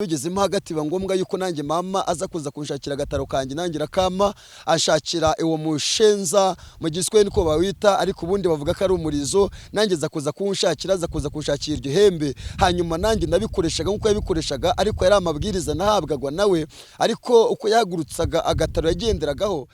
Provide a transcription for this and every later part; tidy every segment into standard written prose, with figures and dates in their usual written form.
Bigezemo hagati biba ngombwa yuko nanjye mama aza kuza kunshakira agataro kanjye, nanjye arakama anshakira uwo mushenza, mu giswahili niko bawita, ariko ubundi bavuga ko ari umurizo. Nanjye aza kuza kuwunshakira, aza kuza kunshakira iryo hembe. Hanyuma nanjye nabikoreshaga nk'uko yabikoreshaga, ariko yari amabwiriza nahabwaga nawe. Ariko uko yahagurutsaga agataro yagenderagaho,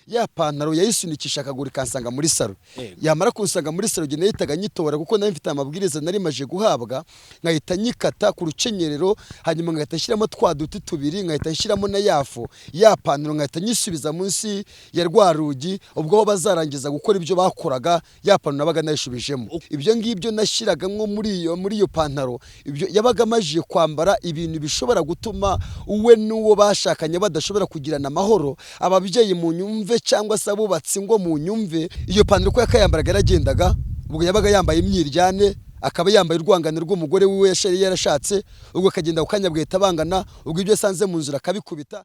ya pantaro yayisunikisha akaguru ikansanga muri salo. Yamara kunsanga muri salo, njye nahitaga nyitora, kuko nari mfite amabwiriza nari maje guhabwa, nkahita nyikata ku rukenyerero, hanyuma nkahita nshyiramo twa duti tubiri, nkahita nshyiramo na yafu ya pantaro, nkahita nyisubiza munsi ya rwa rugi. Ubwo bo bazarangiza gukora ibyo bakoraga, ya pantaro nabaga nayishubijemo. Ibyo ngibyo nashyiragamo muri iyo pantaro, ibyo yabaga amajije kwambara, ibintu bishobora gutuma we n'uwo bashakanye badashobora kugirana amahoro. Ababyeyi mu nyumve, cyangwa se abubatsi ngo mu nyumve, iyo pantaro uko yakayambaraga yaragendaga, ubwo yabaga yambaye imyiryane, akaba yambaye urwangano rw'umugore wiwe yari yarashatse. Ubwo akagenda ku kanya bugahita bangana, ubwo ibyo yasanze mu nzira akabikubita.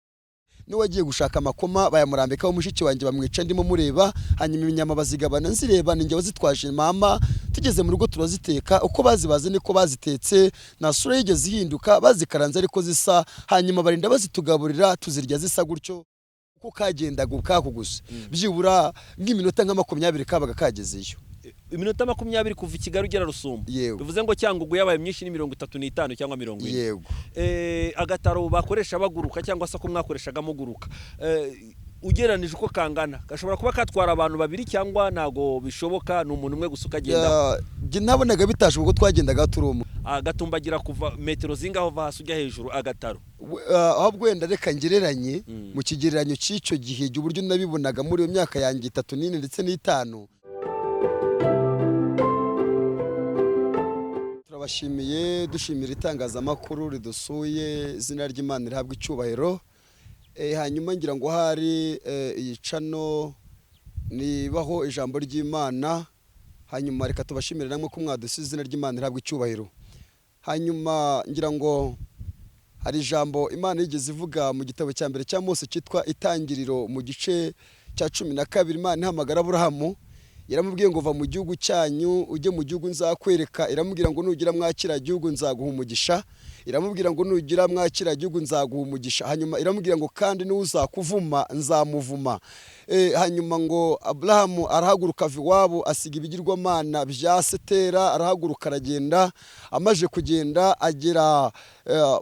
N'uwagiye gushaka amakoma bayamurambikaho, mushiki wanjye bamwica ndimo mureba. Hanyuma inyama bazigabana nzireba, ni njye wazitwaje mama. Tugeze mu rugo turaziteka, uko bazibaze niko bazitetse, nta sura yigeze ihinduka, bazikaranze ariko zisa. Hanyuma barinda bazitugaburira, tuzirya zisa gutyo. Uko kagendaga ubwako gusa, byibura nk'iminota nka 20 kabaga kagezeyo. Iminota 20 kuva i Kigali ugera Rusumo? Yego. Bivuze ngo Cyangugu yabaye myinshi ni 35 cyangwa 40? Yego. Agataro bakoresha baguruka, cyangwa se ko mwakoreshaga muguruka, ugereranije uko kangana, gashobora kuba katwara abantu babiri cyangwa ntago bishoboka, ni umuntu umwe gusa ukagenda? Njye nabonaga bitashoboka kuko twagendaga turi umwe. Agatumbagira kuva metero zingaho uva hasi ujya hejuru agataro? Ahubwo wenda reka ngereranye mu kigereranyo cy'icyo gihe, igihe uburyo nabibonaga muri iyo myaka yanjye 3 n'4 ndetse n'5. Turabashimiye, dushimira itangazamakuru ridusuye, izina ry'Imana rihabwa icyubahiro. Hanyuma ngira ngo hari iyi channel nibaho ijambo ry'Imana. Hanyuma reka tubashimire namwe ko mwadusize, izina ry'Imana rihabwa icyubahiro. Hanyuma ngira ngo hari ijambo Imana yigeze ivuga mu gitabo cya mbere cya Mose cyitwa Itangiriro, mu gice cya 12. Imana ihamagara Aburahamu, yaramubwiye ngo: "Va mu gihugu cyanyu ujye mu gihugu nzakwereka." Iramubwira ngo: "Nugira mwakira gihugu nzaguha umugisha." Iramubwira ngo: "Nugira mwakira gihugu nzaguha umugisha." Hanyuma iramubwira ngo: "Kandi n'uzakuvuma nzamuvuma." Hanyuma ngo Aburahamu arahaguruka, ava iwabo, asiga ibigirwamana bya Setera, arahaguruka aragenda. Amaze kugenda agera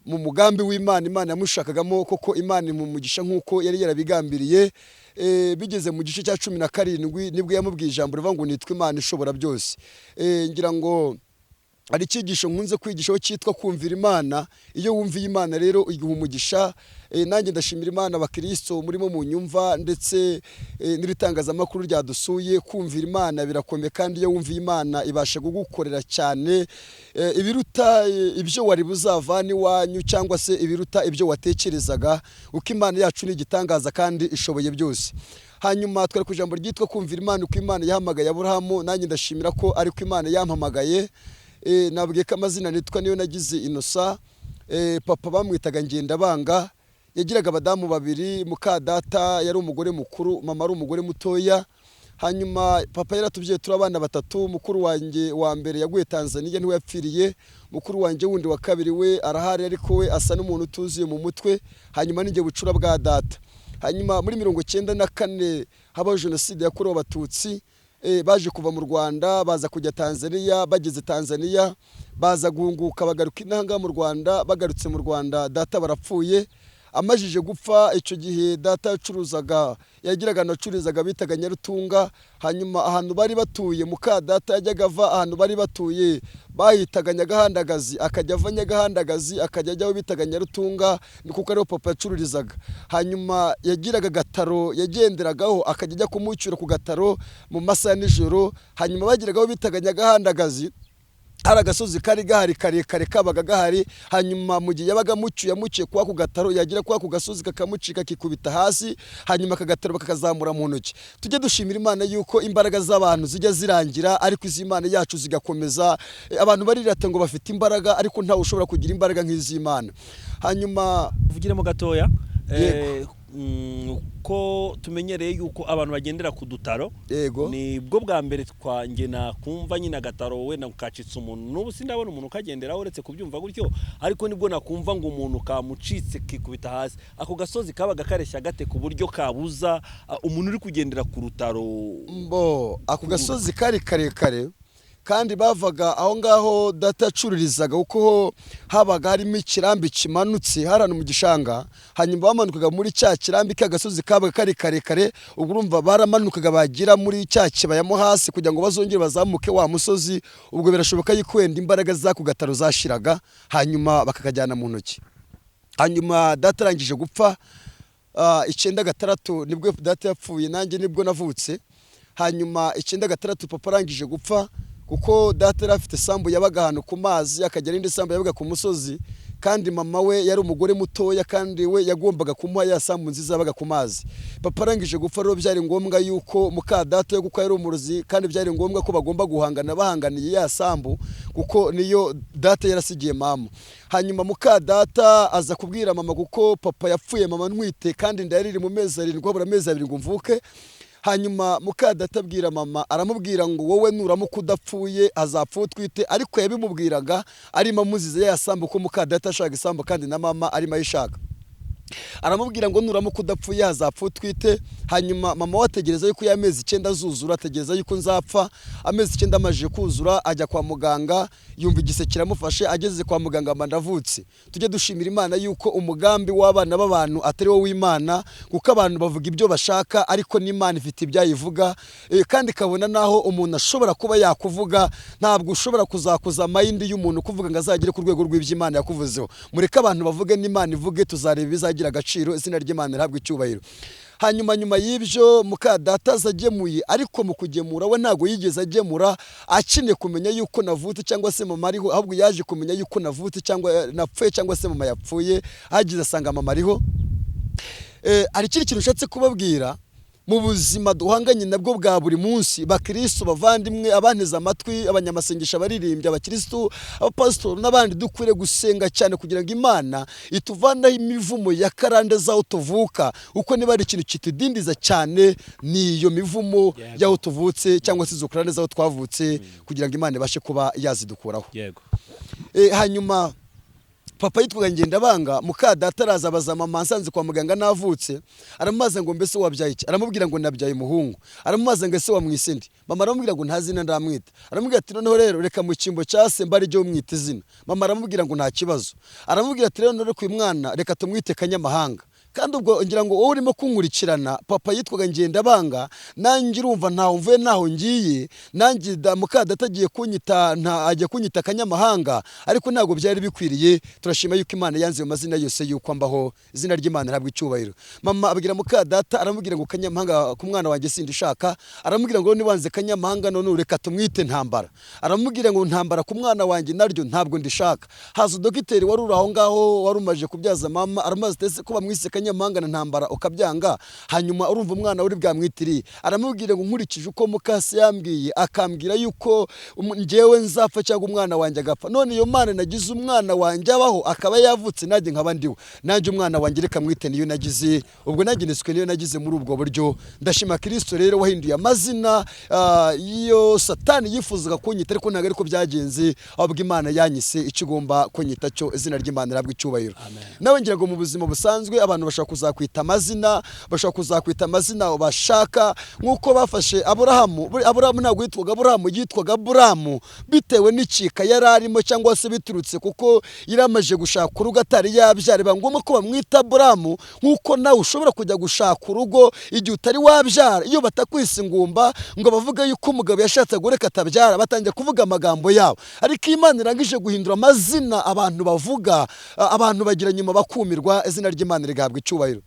mu mugambi w'Imana Imana yamushakagamo, koko Imana imuha nk'uko yari yarabigambiriye. Bigeze mu gice cya 17 nibwo yamubwiye ijambo rivuga ngo: "Nitwa Imana ishobora byose." Ngira ngo hari icyigisho nkunze kwigishaho cyitwa kumvira Imana. Iyo wumviye Imana rero iguha umugisha. Nanjye ndashimira Imana, abakristo murimo mu nyumva ndetse n'iritangazamakuru ryadusuye. Kumvira Imana birakomeye, kandi iyo wumviye Imana ibasha kugukorera cyane ibiruta ibyo wari buzavana iwanyu, cyangwa se ibiruta ibyo watekerezaga, kuko Imana yacu ni igitangaza kandi ishoboye byose. Hanyuma twari ku ijambo ryitwa kumvira Imana, uko Imana yahamagaye Aburahamu. Nanjye ndashimira ko ariko Imana yampamagaye. Nabwiye ko amazina nitwa niyo nagize Inosa. Papa bamwitaga Ngendabanga, yagiraga abadamu babiri. Muka data yari umugore mukuru, mama ari umugore mutoya. Hanyuma papa yaratubyaye turi abana batatu. Mukuru wanjye wa mbere yaguye Tanzania, niwe yapfiriye. Mukuru wanjye wundi wa kabiri we arahari, ariko we asa n'umuntu utuzuye mu mutwe. Hanyuma ninjye bucura bwa data. Hanyuma muri 94 habaho jenoside yakorewe Abatutsi. Baje kuva mu Rwanda baza kujya Tanzania. Bageze Tanzania baza guhunguka, bagaruka inaha mu Rwanda. Bagarutse mu Rwanda data barapfuye. Amajije gupfa, icyo gihe data yacuruzaga, yagiraga anacururizaga bitaga Nyarutunga. Hanyuma ahantu bari batuye, muka data yajyaga ava ahantu bari batuye bahitaga Nyagahandagazi, akajya ava Nyagahandagazi akajya ajya aho bitaga Nyarutunga, ni kuko ariho papa yacururizaga. Hanyuma yagiraga agataro yagenderagaho, akajya ajya kumucyura ku gataro mu masaha ya nijoro. Hanyuma bagiraga aho bitaga Nyagahandagazi, hari agasozi kari gahari karekare kabaga gahari. Hanyuma mu gihe yabaga amucyuye, amuciye kwa ku gataro, yagira kwa ku gasozi kakamucika, akikubita hasi, hanyuma akagataro bakakazamura mu ntoki. Tujye dushimira Imana yuko imbaraga z'abantu zijya zirangira, ariko iz'Imana yacu zigakomeza. Abantu barirata ngo bafite imbaraga, ariko ntawe ushobora kugira imbaraga nk'iz'Imana. Hanyuma uvugiremo gatoya. Yego. Ko tumenyereye yuko abantu bagendera ku dutaro, Yego. ni bwo bwa mbere twanjye nakumva nyine agataro wenda kacitse umuntu. N'ubu sindabona umuntu ukagenderaho uretse kubyumva gutyo, ariko nibwo nakumva ngo umuntu kamucitse kikubita hasi. Ako gasozi kabaga kareshya gate ku buryo kabuza umuntu uri kugendera ku rutaro? Mbo ako gasozi kari karekare, kandi bavaga aho ngaho data yacururizaga, kuko ho habaga harimo ikirambi kimanutse hari ahantu mu gishanga. Hanyuma bamanukaga muri cya kirambi, k'agasozi kabaga kari karekare. Ubwo urumva baramanukaga bagira muri cya kibaya mo hasi kugira ngo bazongere bazamuke wa musozi. Ubwo birashoboka yuko wenda imbaraga z'ako gataro zashiraga, hanyuma bakakajyana mu ntoki. Hanyuma data arangije gupfa, 96 nibwo data yapfuye, nanjye nibwo navutse. Hanyuma 96 papa arangije gupfa, kuko data yari afite isambu yabaga ahantu ku mazi, akagira indi sambu yabaga ku musozi, kandi mama we yari umugore mutoya, kandi we yagombaga kumuha ya sambu nziza yabaga ku mazi. Papa arangije gupfa rero, byari ngombwa yuko muka data we, kuko yari umurozi, kandi byari ngombwa ko bagomba guhangana, bahanganiye ya sambu, kuko niyo data yarasigiye mama. Hanyuma muka data aza kubwira mama, kuko papa yapfuye mama ntwite, kandi inda yari iri mu mezi 7, habura amezi 2 ngo mvuke. Hanyuma muka data abwira mama, aramubwira ngo wowe nuramuka udapfuye azapfa utwite. Ariko yabimubwiraga arimo amuziza ya sambu, ko muka data ashaka isambu kandi na mama arimo ayishaka. Aramubwira ngo nuramuka udapfuye hazapfa utwite. Hanyuma mama we ategereza yuko y'amezi 9 azuzura, ategereza yuko nzapfa. Amezi 9 amajije kuzura, ajya kwa muganga, yumva igise kiramufashe. Ageze kwa muganga, mba ndavutse. Tujye dushimira Imana yuko umugambi w'abana b'abantu atari wo w'Imana, kuko abantu bavuga ibyo bashaka, ariko n'Imana ifite ibyayivuga. Kandi ikabona naho umuntu ashobora kuba yakuvuga, ntabwo ushobora kuzakuza mayindi y'umuntu kuvuga ngo azagere ku rwego rw'iby'Imana yakuvuzeho. Mureke abantu bavuge n'Imana ivuge, tuzareba ibizagira agaciro. Izina ry'Imana rihabwe icyubahiro. Hanyuma nyuma y'ibyo muka data aza agemuye, ariko mu kugemura we ntabwo yigeze agemura akeneye kumenya yuko navutse cyangwa se mama ariho, ahubwo yaje kumenya yuko navutse cyangwa napfuye cyangwa se mama yapfuye, agize asanga mama ariho. Hari ikindi kintu ushatse kubabwira mu buzima duhanganye nabwo bwa buri munsi. Bakristo bavandimwe, abanteze amatwi, abanyamasengesho, abaririmbyi, abakristo, abapasitori n'abandi, dukwiriye gusenga cyane kugira ngo Imana ituvanaho imivumo ya karande z'aho tuvuka, kuko niba ari ikintu kitudindiza cyane ni iyo mivumo y'aho tuvutse cyangwa se izo karande z'aho twavutse, kugira ngo Imana ibashe kuba yazidukuraho. Hanyuma papa yitwaga Ngendabanga. Muka data araza abaza mama nsanze kwa muganga navutse, aramubaza ngo mbese wabyaye iki? Aramubwira ngo nabyaye umuhungu. Aramubaza ngo ese wamwise nde? Mama aramubwira ngo nta zina ndamwita. Aramubwira ati noneho rero reka mu cyimbo cya se mba arijye umwita izina. Mama aramubwira ngo nta kibazo. Aramubwira ati rero none uyu mwana reka tumwite Kanyamahanga. Kandi ubwo ngira ngo wowe urimo kunkurikirana, papa yitwaga Ngendabanga, nanjye urumva ntaho mvuye ntaho ngiye, nanjye muka data agiye kunyita, nta agiye kunyita Kanyamahanga, ariko ntabwo byari bikwiriye. Turashima yuko Imana yanze ayo mazina yose yuko mbaho. Izina ry'Imana rihabwe icyubahiro. Mama abwira muka data, aramubwira ngo Kanyamahanga ku mwana wanjye sindishaka. Aramubwira ngo nibanze Kanyamahanga none reka tumwite Ntambara. Aramubwira ngo Ntambara ku mwana wanjye naryo ntabwo ndishaka. Haza dogiteri wari uri aho ngaho wari umaje kubyaza mama, aramubaza ati ese ko bamwise Kanyamahanga na Ntambara ukabyanga, hanyuma urumva umwana uri bwamwitiriye? Aramubwira ngo nkurikije uko mukase yambwiye, akambwira yuko njyewe nzapfa cyangwa umwana wanjye agapfa, none iyo Mana nagize umwana wanjye abaho akaba yavutse nanjye nkaba ndiwe, nanjye umwana wanjye reka mwite niyo nagize. Ubwo nanjye niswe niyo nagize muri ubwo buryo. Ndashima Kristo rero wahinduye amazina iyo Satani yifuzaga kunyita, ariko ntabwo ariko byagenze, ahubwo Imana yanyise icyo igomba kunyita cyo. Izina ry'Imana rihabwe icyubahiro. Nawe ngira ngo mu buzima busanzwe abantu bashobora kuzakwita amazina, bashobora kuzakwita amazina bashaka, nk'uko bafashe Aburahamu. Aburahamu ntabwo yitwaga Aburahamu, yitwaga Aburamu bitewe n'ikika yari arimo, cyangwa se biturutse kuko yari amaze gushaka urugo atari yabyara, biba ngombwa ko bamwita Aburamu. Nk'uko nawe ushobora kujya gushaka urugo igihe utari wabyara, iyo batakwise ingumba ngo bavuge yuko umugabo yashatse agore atabyara, batangiye kuvuga amagambo yabo. Ariko iyo Imana irangije guhindura amazina abantu bavuga, abantu bagira nyuma bakumirwa. Izina ry'Imana rigahabwa icyubahiro.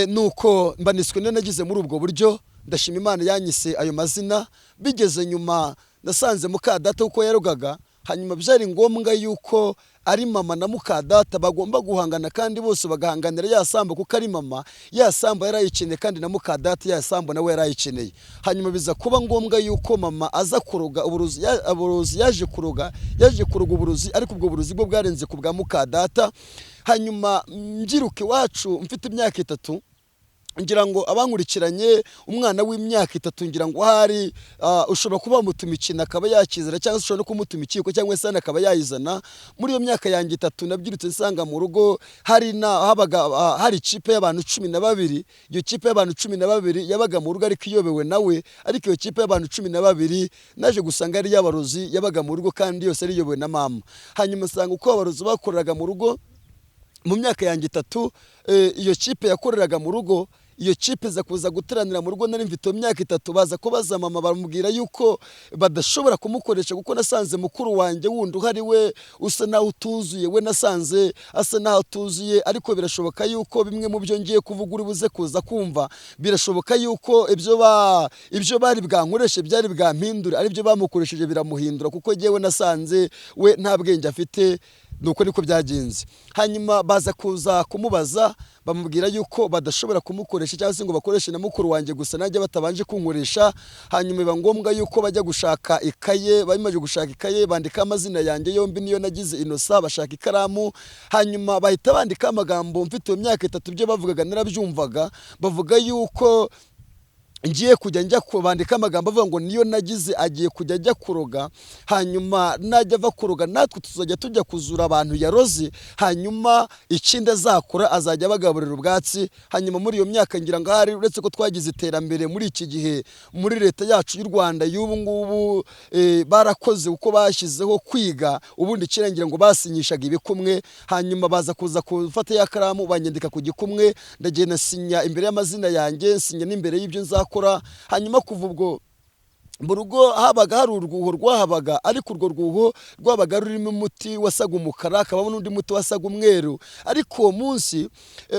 Nuko mbaniswe niyo nagize muri ubwo buryo. Ndashima Imana yanyise ayo mazina. Bigeze nyuma nasanze muka data uko yarugaga, hanyuma byari ngombwa yuko ari mama na mukadata bagomba guhangana, kandi bose bagahanganira ya sambu, kuko ari mama ya sambu yarayikeneye, kandi na mukadata ya sambu nawe yarayikeneye. Hanyuma biza kuba ngombwa yuko mama aza kuroga uburozi, yaje kuroga uburozi, ariko ubwo burozi bwo bwarenze ku bwa mukadata. Hanyuma mbyiruka iwacu mfite imyaka 3, ngira ngo abankurikiranye, umwana w'imyaka 3 ngira ngo hari ushobora kuba wamutuma ikintu akaba yakizana, cyangwa se ushobora no kumutuma ikiko cyangwa se akaba yayizana. Muri iyo myaka yanjye 3 nabyirutse nsanga mu rugo hari habaga hari ikipe y'abantu 12. Iyo kipe y'abantu 12 yabaga mu rugo ariko iyobewe nawe, ariko iyo kipe y'abantu 12 naje gusanga ari y'abarozi yabaga mu rugo, kandi yose ari iyobewe na mama. Hanyuma nsanga uko abarozi bakoreraga mu rugo mu myaka yanjye 3, iyo kipe yakoreraga mu rugo, iyo kipe za kuza guteranira mu rugo nari mfite imyaka 3, baza kubaza mama baramubwira yuko badashobora kumukoresha, kuko nasanze mukuru wanjye wundi uhari we usa naho utuzuye, we nasanze asa naho utuzuye, ariko birashoboka yuko bimwe mu byo ngiye kuvuga uri buze kuza kumva, birashoboka yuko ibyo bari bwankoreshe byari bwampindure, ari byo bamukoresheje biramuhindura, kuko jyewe nasanze we nta bwenge afite. Nuko niko byagenze. Hanyuma baza kuza kumubaza bamubwira yuko badashobora kumukoresha cyangwa se ngo bakoreshe na mukuru wanjye gusa nanjye batabanje kunkoresha. Hanyuma biba ngombwa yuko bajya gushaka ikaye, bamaze gushaka ikaye bandika amazina yanjye yombi niyo nagize Innocent, bashaka ikaramu, hanyuma bahita bandika amagambo mfite iyo myaka 3, ibyo bavugaga narabyumvaga, bavuga yuko ngiye kujya njya kubandika amagambo avuga ngo niyo nagize agiye kujya ajya kuroga, hanyuma najya ava kuroga natwe tuzajya tujya kuzura abantu yaroze, hanyuma ikindi azakora azajya abagaburira ubwatsi. Hanyuma muri iyo myaka ngira ngo hari, uretse ko twagize iterambere muri iki gihe muri leta yacu y'u Rwanda y'ubu ngubu, barakoze uko bashyizeho kwiga, ubundi kirangira ngo basinyishaga ibikumwe, hanyuma baza kuza gufata ya karamu banyandika ku gikumwe, ndagenda sinya imbere y'amazina yanjye, nsinya n'imbere y'ibyo nzakora. Hanyuma kuva ubwo mu rugo habaga hari urwuho rwahabaga, ariko urwo rwuho rwabaga rurimo umuti wasaga umukara, hakabamo n'undi muti wasaga umweru. Ariko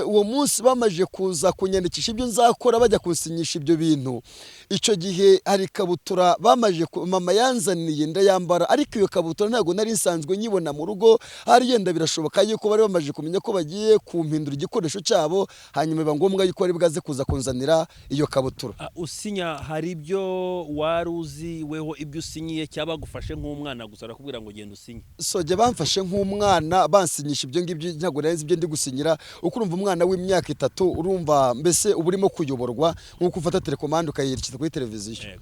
uwo munsi bamaze kuza kunyandikisha ibyo nzakora, bajya kunsinyisha ibyo bintu, icyo gihe hari ikabutura bamaze mama yanzaniye ndayambara, ariko iyo kabutura ntabwo nari nsanzwe nyibona mu rugo, hari yenda birashoboka yuko bari bamaze kumenya ko bagiye kumpindura igikoresho cyabo, hanyuma biba ngombwa yuko bari bwaze kuza kunzanira iyo kabutura. Usinya hari ibyo wari uzi weho ibyo usinyiye, cyaba gufashe nk'umwana gusa arakubwira ngo genda usinye? Soje bamfashe nk'umwana bansinyisha ibyo ngibyo, ntabwo nari nzi ibyo ndi gusinyira. Uko urumva umwana w'imyaka 3 urumva mbese uba urimo kuyoborwa nk'uko ufata telekomande ukayerekeza kuri televiziyo.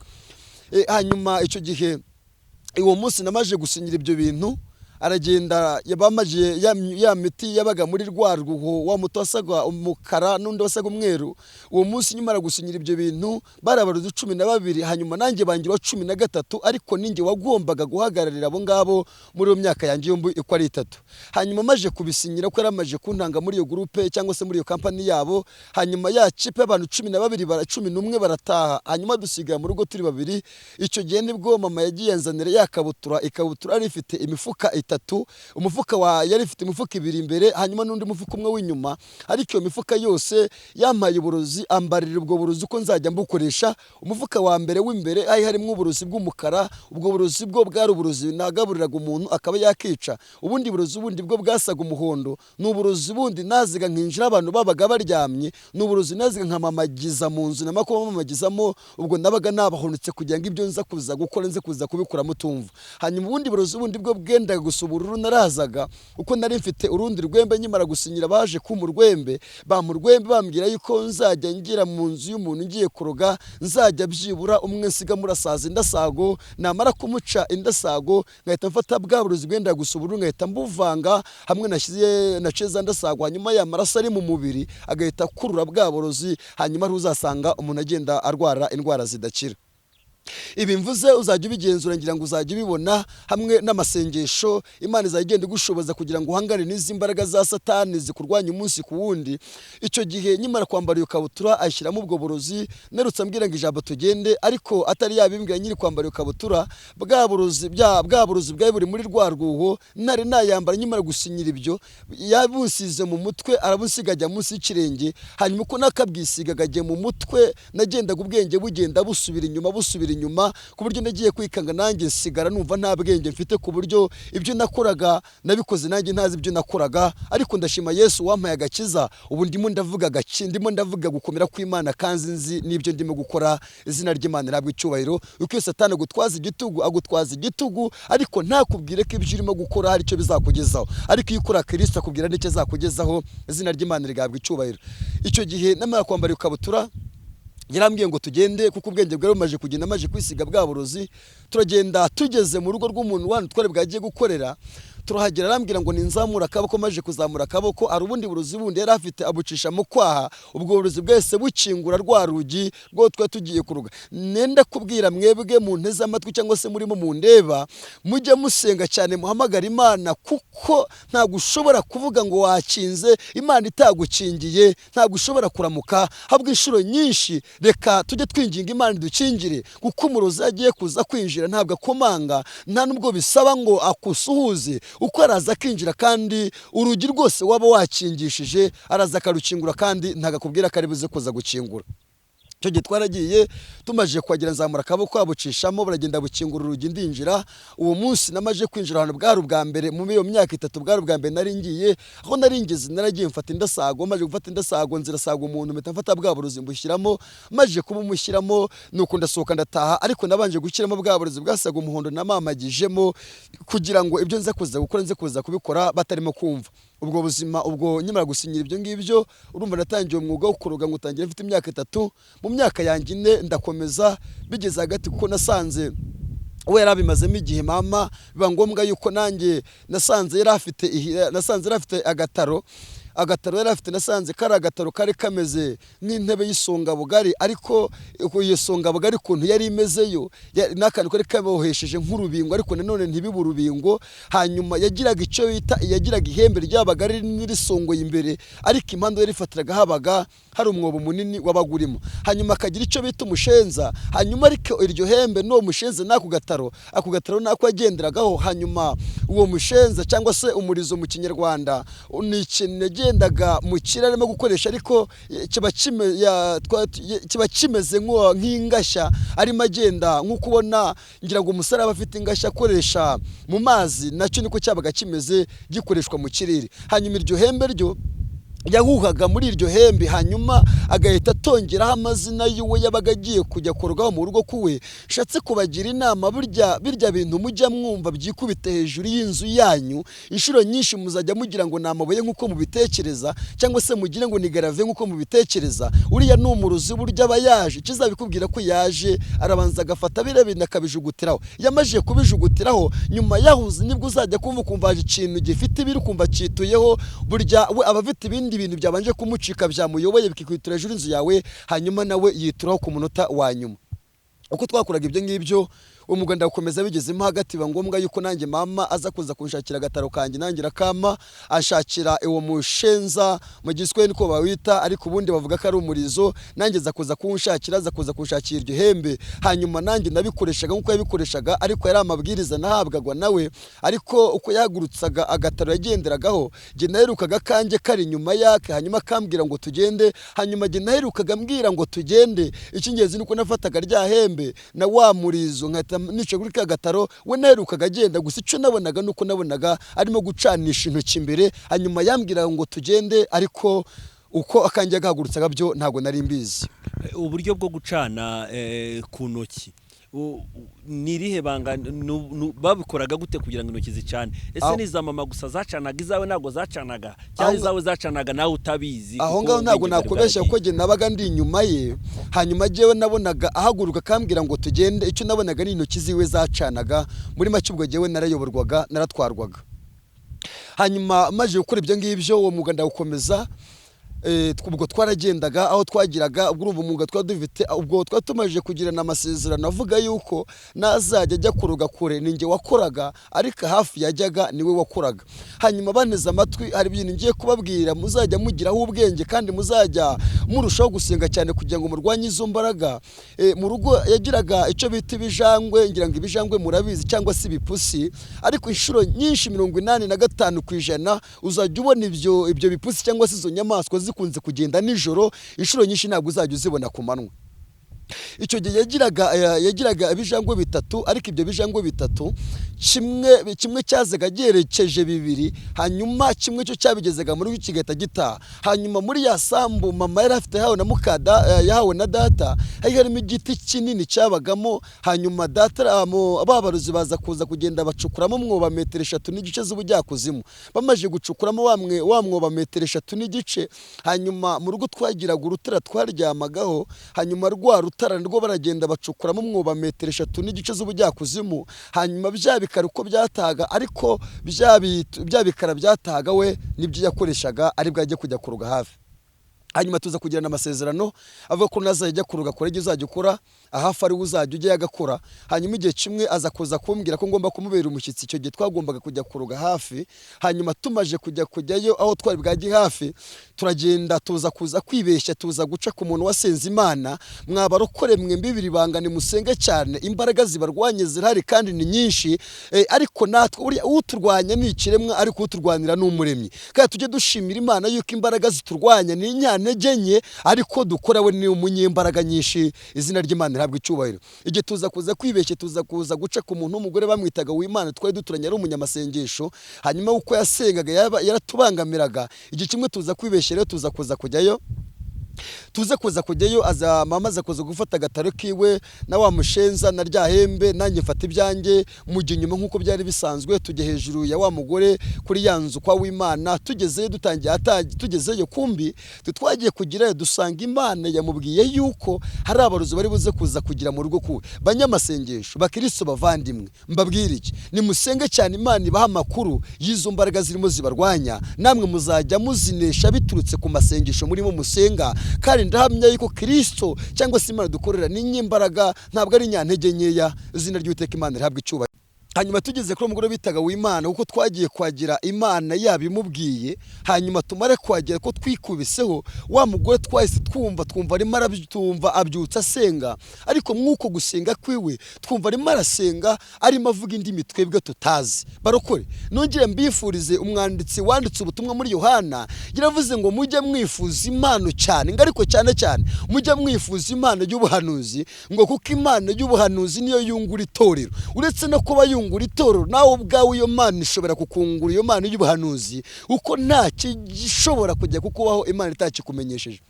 Hanyuma icyo gihe uwo munsi namaje gusinyira ibyo bintu, aragenda yabamaje ya miti yabaga muri rwa rwuho, wa muto wasaga umukara n'undi wasaga umweru. Uwo munsi nyuma gusinyira ibyo bintu barabaruze 12, hanyuma nanjye bangira 13, ariko ninjye wagombaga guhagararira abo ngabo muri iyo myaka yanjye yombi uko ari 3. Hanyuma maje kubisinyira ko yaramaje kuntanga muri iyo groupe cyangwa se muri iyo company yabo, hanyuma ya kipe y'abantu 12 bara 11 barataha, hanyuma dusigaye mu rugo turi babiri. Icyo gihe nibwo mama yagiye yanzanira ya kabutura, ikabutura yari ifite imifuka 3, umufuka wa yari ifite imifuka 2 imbere, hanyuma n'undi mufuka umwe w'inyuma, ariko iyo mifuka yose yampaye uburozi, ambarira ubwo burozi uko nzajya mbukoresha. Umufuka wa mbere w'imbere hari harimo uburozi bw'umukara, ubwo burozi bwo bwari uburozi nagaburiraga umuntu akaba yakica. Ubundi burozi bundi bwo bwasaga umuhondo, ni uburozi bundi naziga nkinjira abantu babaga baryamye, ni uburozi naziga nkamamagiza mu nzu namakoma mamagizamo, ubwo nabaga nabahonetse kugira ngo ibyo nza kuza gukora nze kuza kubikora mutumva. Hanyuma ubundi burozi bundi bwo bwendaga gusa ubururu narazaga, uko nari mfite urundi rwembe nyimara gusinyira baje ku murwembe bamurwembe bambwira yuko nzajya ngira mu nzu y'umuntu ngiye kuroga, nzajya byibura umwe nsiga murasaza indasago, namara kumuca indasago ngahita mfata bwa burozi bwenda gusa ubururu ngahita mbuvanga hamwe nashyize naceza ndasago, hanyuma ya maraso ari mu mubiri agahita kurura bwa burozi, hanyuma uzasanga umuntu agenda arwara indwara zidakira. Ibi mvuze uzajya ubigenzura ngira ngo uzajya ubibona hamwe n'amasengesho Imana izagenda igushoboza kugira ngo uhangane n'izi mbaraga za Satani zikurwanya umunsi ku wundi. Icyo gihe nyimara kwambara iyo kabutura ashyiramo ubwo burozi, narutse ambwira ngo ijambo tugende, ariko atari yabimbwira nyiri kwambara iyo kabutura, bwa burozi bwari buri muri rwa rwuho nari nayambara. Nyimara gusinyira ibyo yabusize mu mutwe arabusiga ajya munsi y'ikirenge, hanyuma uko nakabwisigaga ajya mu mutwe nagendaga ubwenge bugenda busubira inyuma busubira nsubira inyuma, ku buryo nagiye kwikanga nanjye nsigara numva nta bwenge mfite, ku buryo ibyo nakoraga nabikoze nanjye ntazi ibyo nakoraga. Ariko ndashima Yesu wampaye agakiza, ubu ndimo ndavuga gaki, ndimo ndavuga gukomera kw'Imana kandi nzi n'ibyo ndimo gukora. Izina ry'Imana rihabwe icyubahiro. Uko iyo Satani agutwaza igitugu, agutwaza igitugu ariko ntakubwire ko ibyo urimo gukora hari icyo bizakugezaho, ariko iyo ukora Kristo akubwira n'icyo azakugezaho. Izina ry'Imana rigahabwa icyubahiro. Icyo gihe namara kwambara ikabutura yarambwiye ngo tugende, kuko ubwenge bwari bumaze kugenda, amaze kwisiga bwa burozi. Turagenda, tugeze mu rugo rw'umuntu wandi twari bwagiye gukorera, turahagera arambwira ngo ninzamura akaboko. Maje kuzamura akaboko, hari ubundi burozi bundi yari afite abucisha mu kwaha, ubwo burozi bwese bukingura rwa rugi rwo twari tugiye kuruga. Nenda kubwira mwebwe mu nteze amatwi cyangwa se murimo mundeba, mujye musenga cyane, muhamagara Imana, kuko ntabwo ushobora kuvuga ngo wakinze Imana itagukingiye, ntabwo ushobora kuramuka. Habwa inshuro nyinshi reka tujye twinginga Imana idukingire, kuko umurozi agiye kuza kwinjira ntabwo akomanga, nta nubwo bisaba ngo akusuhuze, uko araza akinjira, kandi urugi rwose waba wakingishije araza akarukingura, kandi ntabwo akubwira ko ari buze kuza gukingura. Icyo gihe twaragiye, tumaze kuhagera nzamura akaboko abucishamo, baragenda bukingura urugi ndinjira. Uwo munsi namaje kwinjira ahantu bwari ubwa mbere muri iyo myaka 3, bwari ubwa mbere nari ngiye aho nari ngeze. Naragiye mfata indasago, maje gufata indasago nzirasaga umuntu, mpita mfata bwa burozi mbushyiramo, maje kubumushyiramo nuko ndasohoka ndataha. Ariko nabanje gushyiramo bwa burozi bwasaga umuhondo namamagijemo, kugira ngo ibyo nza kuza gukora nze kuza kubikora batarimo kumva. Ubwo buzima ubwo nyimara gusinyira ibyo ngibyo, urumva natangiye umwuga wo kuroga ngutangira mfite imyaka 3. Mu myaka yanjye 4 ndakomeza, bigeze hagati kuko nasanze we yarabimazemo igihe mama, biba ngombwa yuko nanjye nasanze yari afite agataro, agataro yari afite nasanze kari agataro kari kameze nk'intebe y'isongabugari, ariko iyo songabugari ukuntu yari imezeyo n'akantu kari kabohesheje nk'urubingo, ariko nanone ntibibe urubingo. Hanyuma yagiraga icyo bita, yagiraga ihembe ryabaga rinini risongoye imbere, ariko impande yarifatiraga habaga hari umwobo munini wabaga urimo. Hanyuma akagira icyo bita umushenza, hanyuma ariko iryo hembe n'uwo mushenza n'ako gataro, ako gataro nako yagenderagaho. Hanyuma uwo mushenza cyangwa se umurizo mu Kinyarwanda ni ikintu yagendaga mu kirere arimo gukoresha, ariko kiba kimeze nk'ingashya arimo agenda, nk'uko ubona ngira ngo umusore aba afite ingashya akoresha mu mazi, nacyo niko cyabaga kimeze gikoreshwa mu kirere. Hanyuma iryo hembe ryo yahuhaga muri iryo hembe, hanyuma agahita atongeraho amazina y'uwo yabaga agiye kujya kurogaho mu rugo kuwe. Nshatse kubagira inama, burya birya bintu mujya mwumva byikubite hejuru y'inzu yanyu, inshuro nyinshi muzajya mugira ngo ni amabuye nk'uko mubitekereza, cyangwa se mugire ngo ni garave nk'uko mubitekereza. Uriya ni umurozi, burya aba yaje. Ikizabikubwira ko yaje, arabanza agafata biriya bintu akabijugutiraho. Yamajije kubijugutiraho, nyuma yahuze nibwo uzajya kumva ukumva haje ikintu gifite ibiri, ukumva cyituyeho. Burya we aba afite ibindi bintu byabanje kumucika byamuyoboye bikikwitura hejuru y'inzu yawe, hanyuma nawe yituraho ku munota wa nyuma. Uko twakoraga ibyo ngibyo, umwuga ndakomeza, bigezemo hagati biba ngombwa yuko nanjye mama aza kuza kunshakira agataro kanjye, nanjye arakama anshakira uwo mushenza mu giswahili niko bawita, ariko ubundi bavuga ko ari umurizo. Nanjye aza kuza kunshakira, aza kuza kunshakira iryo hembe. Hanyuma nanjye nabikoreshaga nk'uko yabikoreshaga, ariko yari amabwiriza nahabwagwa nawe. Ariko uko yahagurutsaga agataro yagenderagaho, jye naherukaga kanjye kari inyuma yake, hanyuma akambwira ngo tugende. Hanyuma jye naherukaga ambwira ngo tugende. Icy'ingenzi ni uko nafataga rya hembe na wa murizo nkahita nicaye kuri ka gataro, we naherukaga agenda. Gusa icyo nabonaga nuko nabonaga arimo gucanisha intoki imbere, hanyuma yambwira ngo tugende, ariko uko akanjye gahagurutsaga byo ntabwo nari mbizi. Uburyo bwo gucana ku ntoki ni irihe banga? Babikoraga gute kugira ngo intoki zicane? Ese ni iza mama gusa zacanaga, izawe ntabwo zacanaga, cyangwa izawe zacanaga nawe utabizi? Aho ngaho ntabwo nakubeshya, kuko njye nabaga ndi inyuma ye. Hanyuma njyewe nabonaga ahaguruka akambwira ngo tugende, icyo nabonaga ni intoki ziwe zacanaga. Muri make ubwo njyewe narayoborwaga, naratwarwaga. Hanyuma maze gukora ibyo ngibyo, uwo mwuga ndawukomeza. Ubwo twaragendaga aho twagiraga, ubwo urumva umwuga twari dufite, ubwo twari tumaze kugirana amasezerano avuga yuko nazajya ajya kuroga kure ni njye wakoraga, ariko hafi yajyaga niwe wakoraga. Hanyuma baneze amatwi, hari ibintu ngiye kubabwira muzajya mugiraho ubwenge, kandi muzajya murushaho gusenga cyane kugira ngo murwanye izo mbaraga. Mu rugo yagiraga icyo bita ibijangwe, ngira ngo ibijangwe murabizi, cyangwa se ibipusi. Ariko inshuro nyinshi 85% uzajya ubona ibyo bipusi cyangwa se izo nyamaswa zikunze kugenda nijoro. Inshuro nyinshi ntabwo uzajya uzibona ku manywa. Icyo gihe yagiraga ibijangwe bitatu, ariko ibyo bijangwe bitatu kimwe cyazaga giherekeje bibiri, hanyuma kimwe cyo cyabigezaga muri kigahita gitaha. Hanyuma muri ya sambu mama yari afite yahawe na mukada, yahawe na data, hari harimo igiti kinini cyabagamo. Hanyuma data babaruzi baza kuza kugenda bacukuramo umwoba metero 3.5 z'ubujyakuzimu. Bamaze gucukuramo wa mwoba metero 3.5, hanyuma mu rugo twagiraga urutara twaryamagaho, hanyuma rwa rutara nirwo baragenda bacukuramo umwoba metero 3.5 z'ubujyakuzimu. Hanyuma bya bikara uko byatahaga, ariko bya bikara byatahaga we nibyo yakoreshaga ari bwajye kujya kuruga hafi. Hanyuma tuza kugirana amasezerano avuga ko nazajya kuruga kure ibyo uzajya ukora ahafi ari uzajya ujya agakora. Hanyuma igihe kimwe aza kuza kumbwira ko ngomba kumubera umushyitsi. Icyo gihe twagombaga kujya kuruga hafi. Hanyuma tumaje kujyayo aho twari bwajye hafi, turagenda tuza kuza kwibeshya, tuza guca ku muntu wasenze Imana. Mwabarokore mwe mbibiri banga nimusenge cyane, imbaraga zibarwanye zirahari kandi ni nyinshi, ariko natwe uriya uturwanya ni ikiremwa, ariko uturwanira ni umuremyi. Kandi tujye dushimira Imana yuko imbaraga ziturwanya ni intege nke, ariko dukora we ni umunyembaraga nyinshi. Izina ry'Imana rihabwa icyubahiro. Igihe tuza kuza kwibeshya, tuza kuza guca ku muntu w'umugore bamwitaga Uwimana, twari duturanye ari umunyamasengesho. Hanyuma uko yasengaga yaratubangamiraga. Igihe kimwe tuza kwibeshya rero tuza kuza kujyayo, aza mama aza kuza gufata agataro kiwe na wa mushenza na rya hembe, nanjye mfata ibyanjye mujya inyuma nk'uko byari bisanzwe. Tujya hejuru ya wa mugore kuri ya nzu kwa Wimana. Tugezeyo dutangiye tugezeyo kumbi twagiye kugirayo dusanga Imana yamubwiye yuko hari abarozi bari buze kuza kugira mu rugo kuwe. Banyamasengesho bakristo bavandimwe, mbabwire iki: nimusenge cyane, Imana ibaha amakuru y'izo mbaraga zirimo zibarwanya, namwe muzajya muzinesha biturutse ku masengesho murimo musenga. Kandi ndahamya yuko Kristo cyangwa se Imana dukorera ni nyimbaraga, ntabwo ari nyantege nkeya. Izina ry'Uwiteka Imana rihabwa icyubahiro. Hanyuma tugeze kuri umugore bitaga Wimana, kuko twagiye kwagira Imana yabimubwiye. Hanyuma tumare kwagira ko twikubiseho wa mugore, twahise twumva arimo arabyumva abyutsa asenga, ariko mwuko gusenga kwiwe twumva arimo arasenga arimo avuga indimi twebwe tutazi. Barokore, nongere mbifurize, umwanditsi wanditse ubutumwa muri Yohana yaravuze ngo mujye mwifuza impano cyane, ngo ariko cyane cyane mujye mwifuza impano y'ubuhanuzi, ngo kuko impano y'ubuhanuzi niyo yungura itorero. Uretse no kuba yungura itorero, nawe ubwawe iyo mana ishobora kukungura iyo mana y'ubuhanuzi, uko nta kigishobora kujya kukubaho Imana itakikumenyesheje.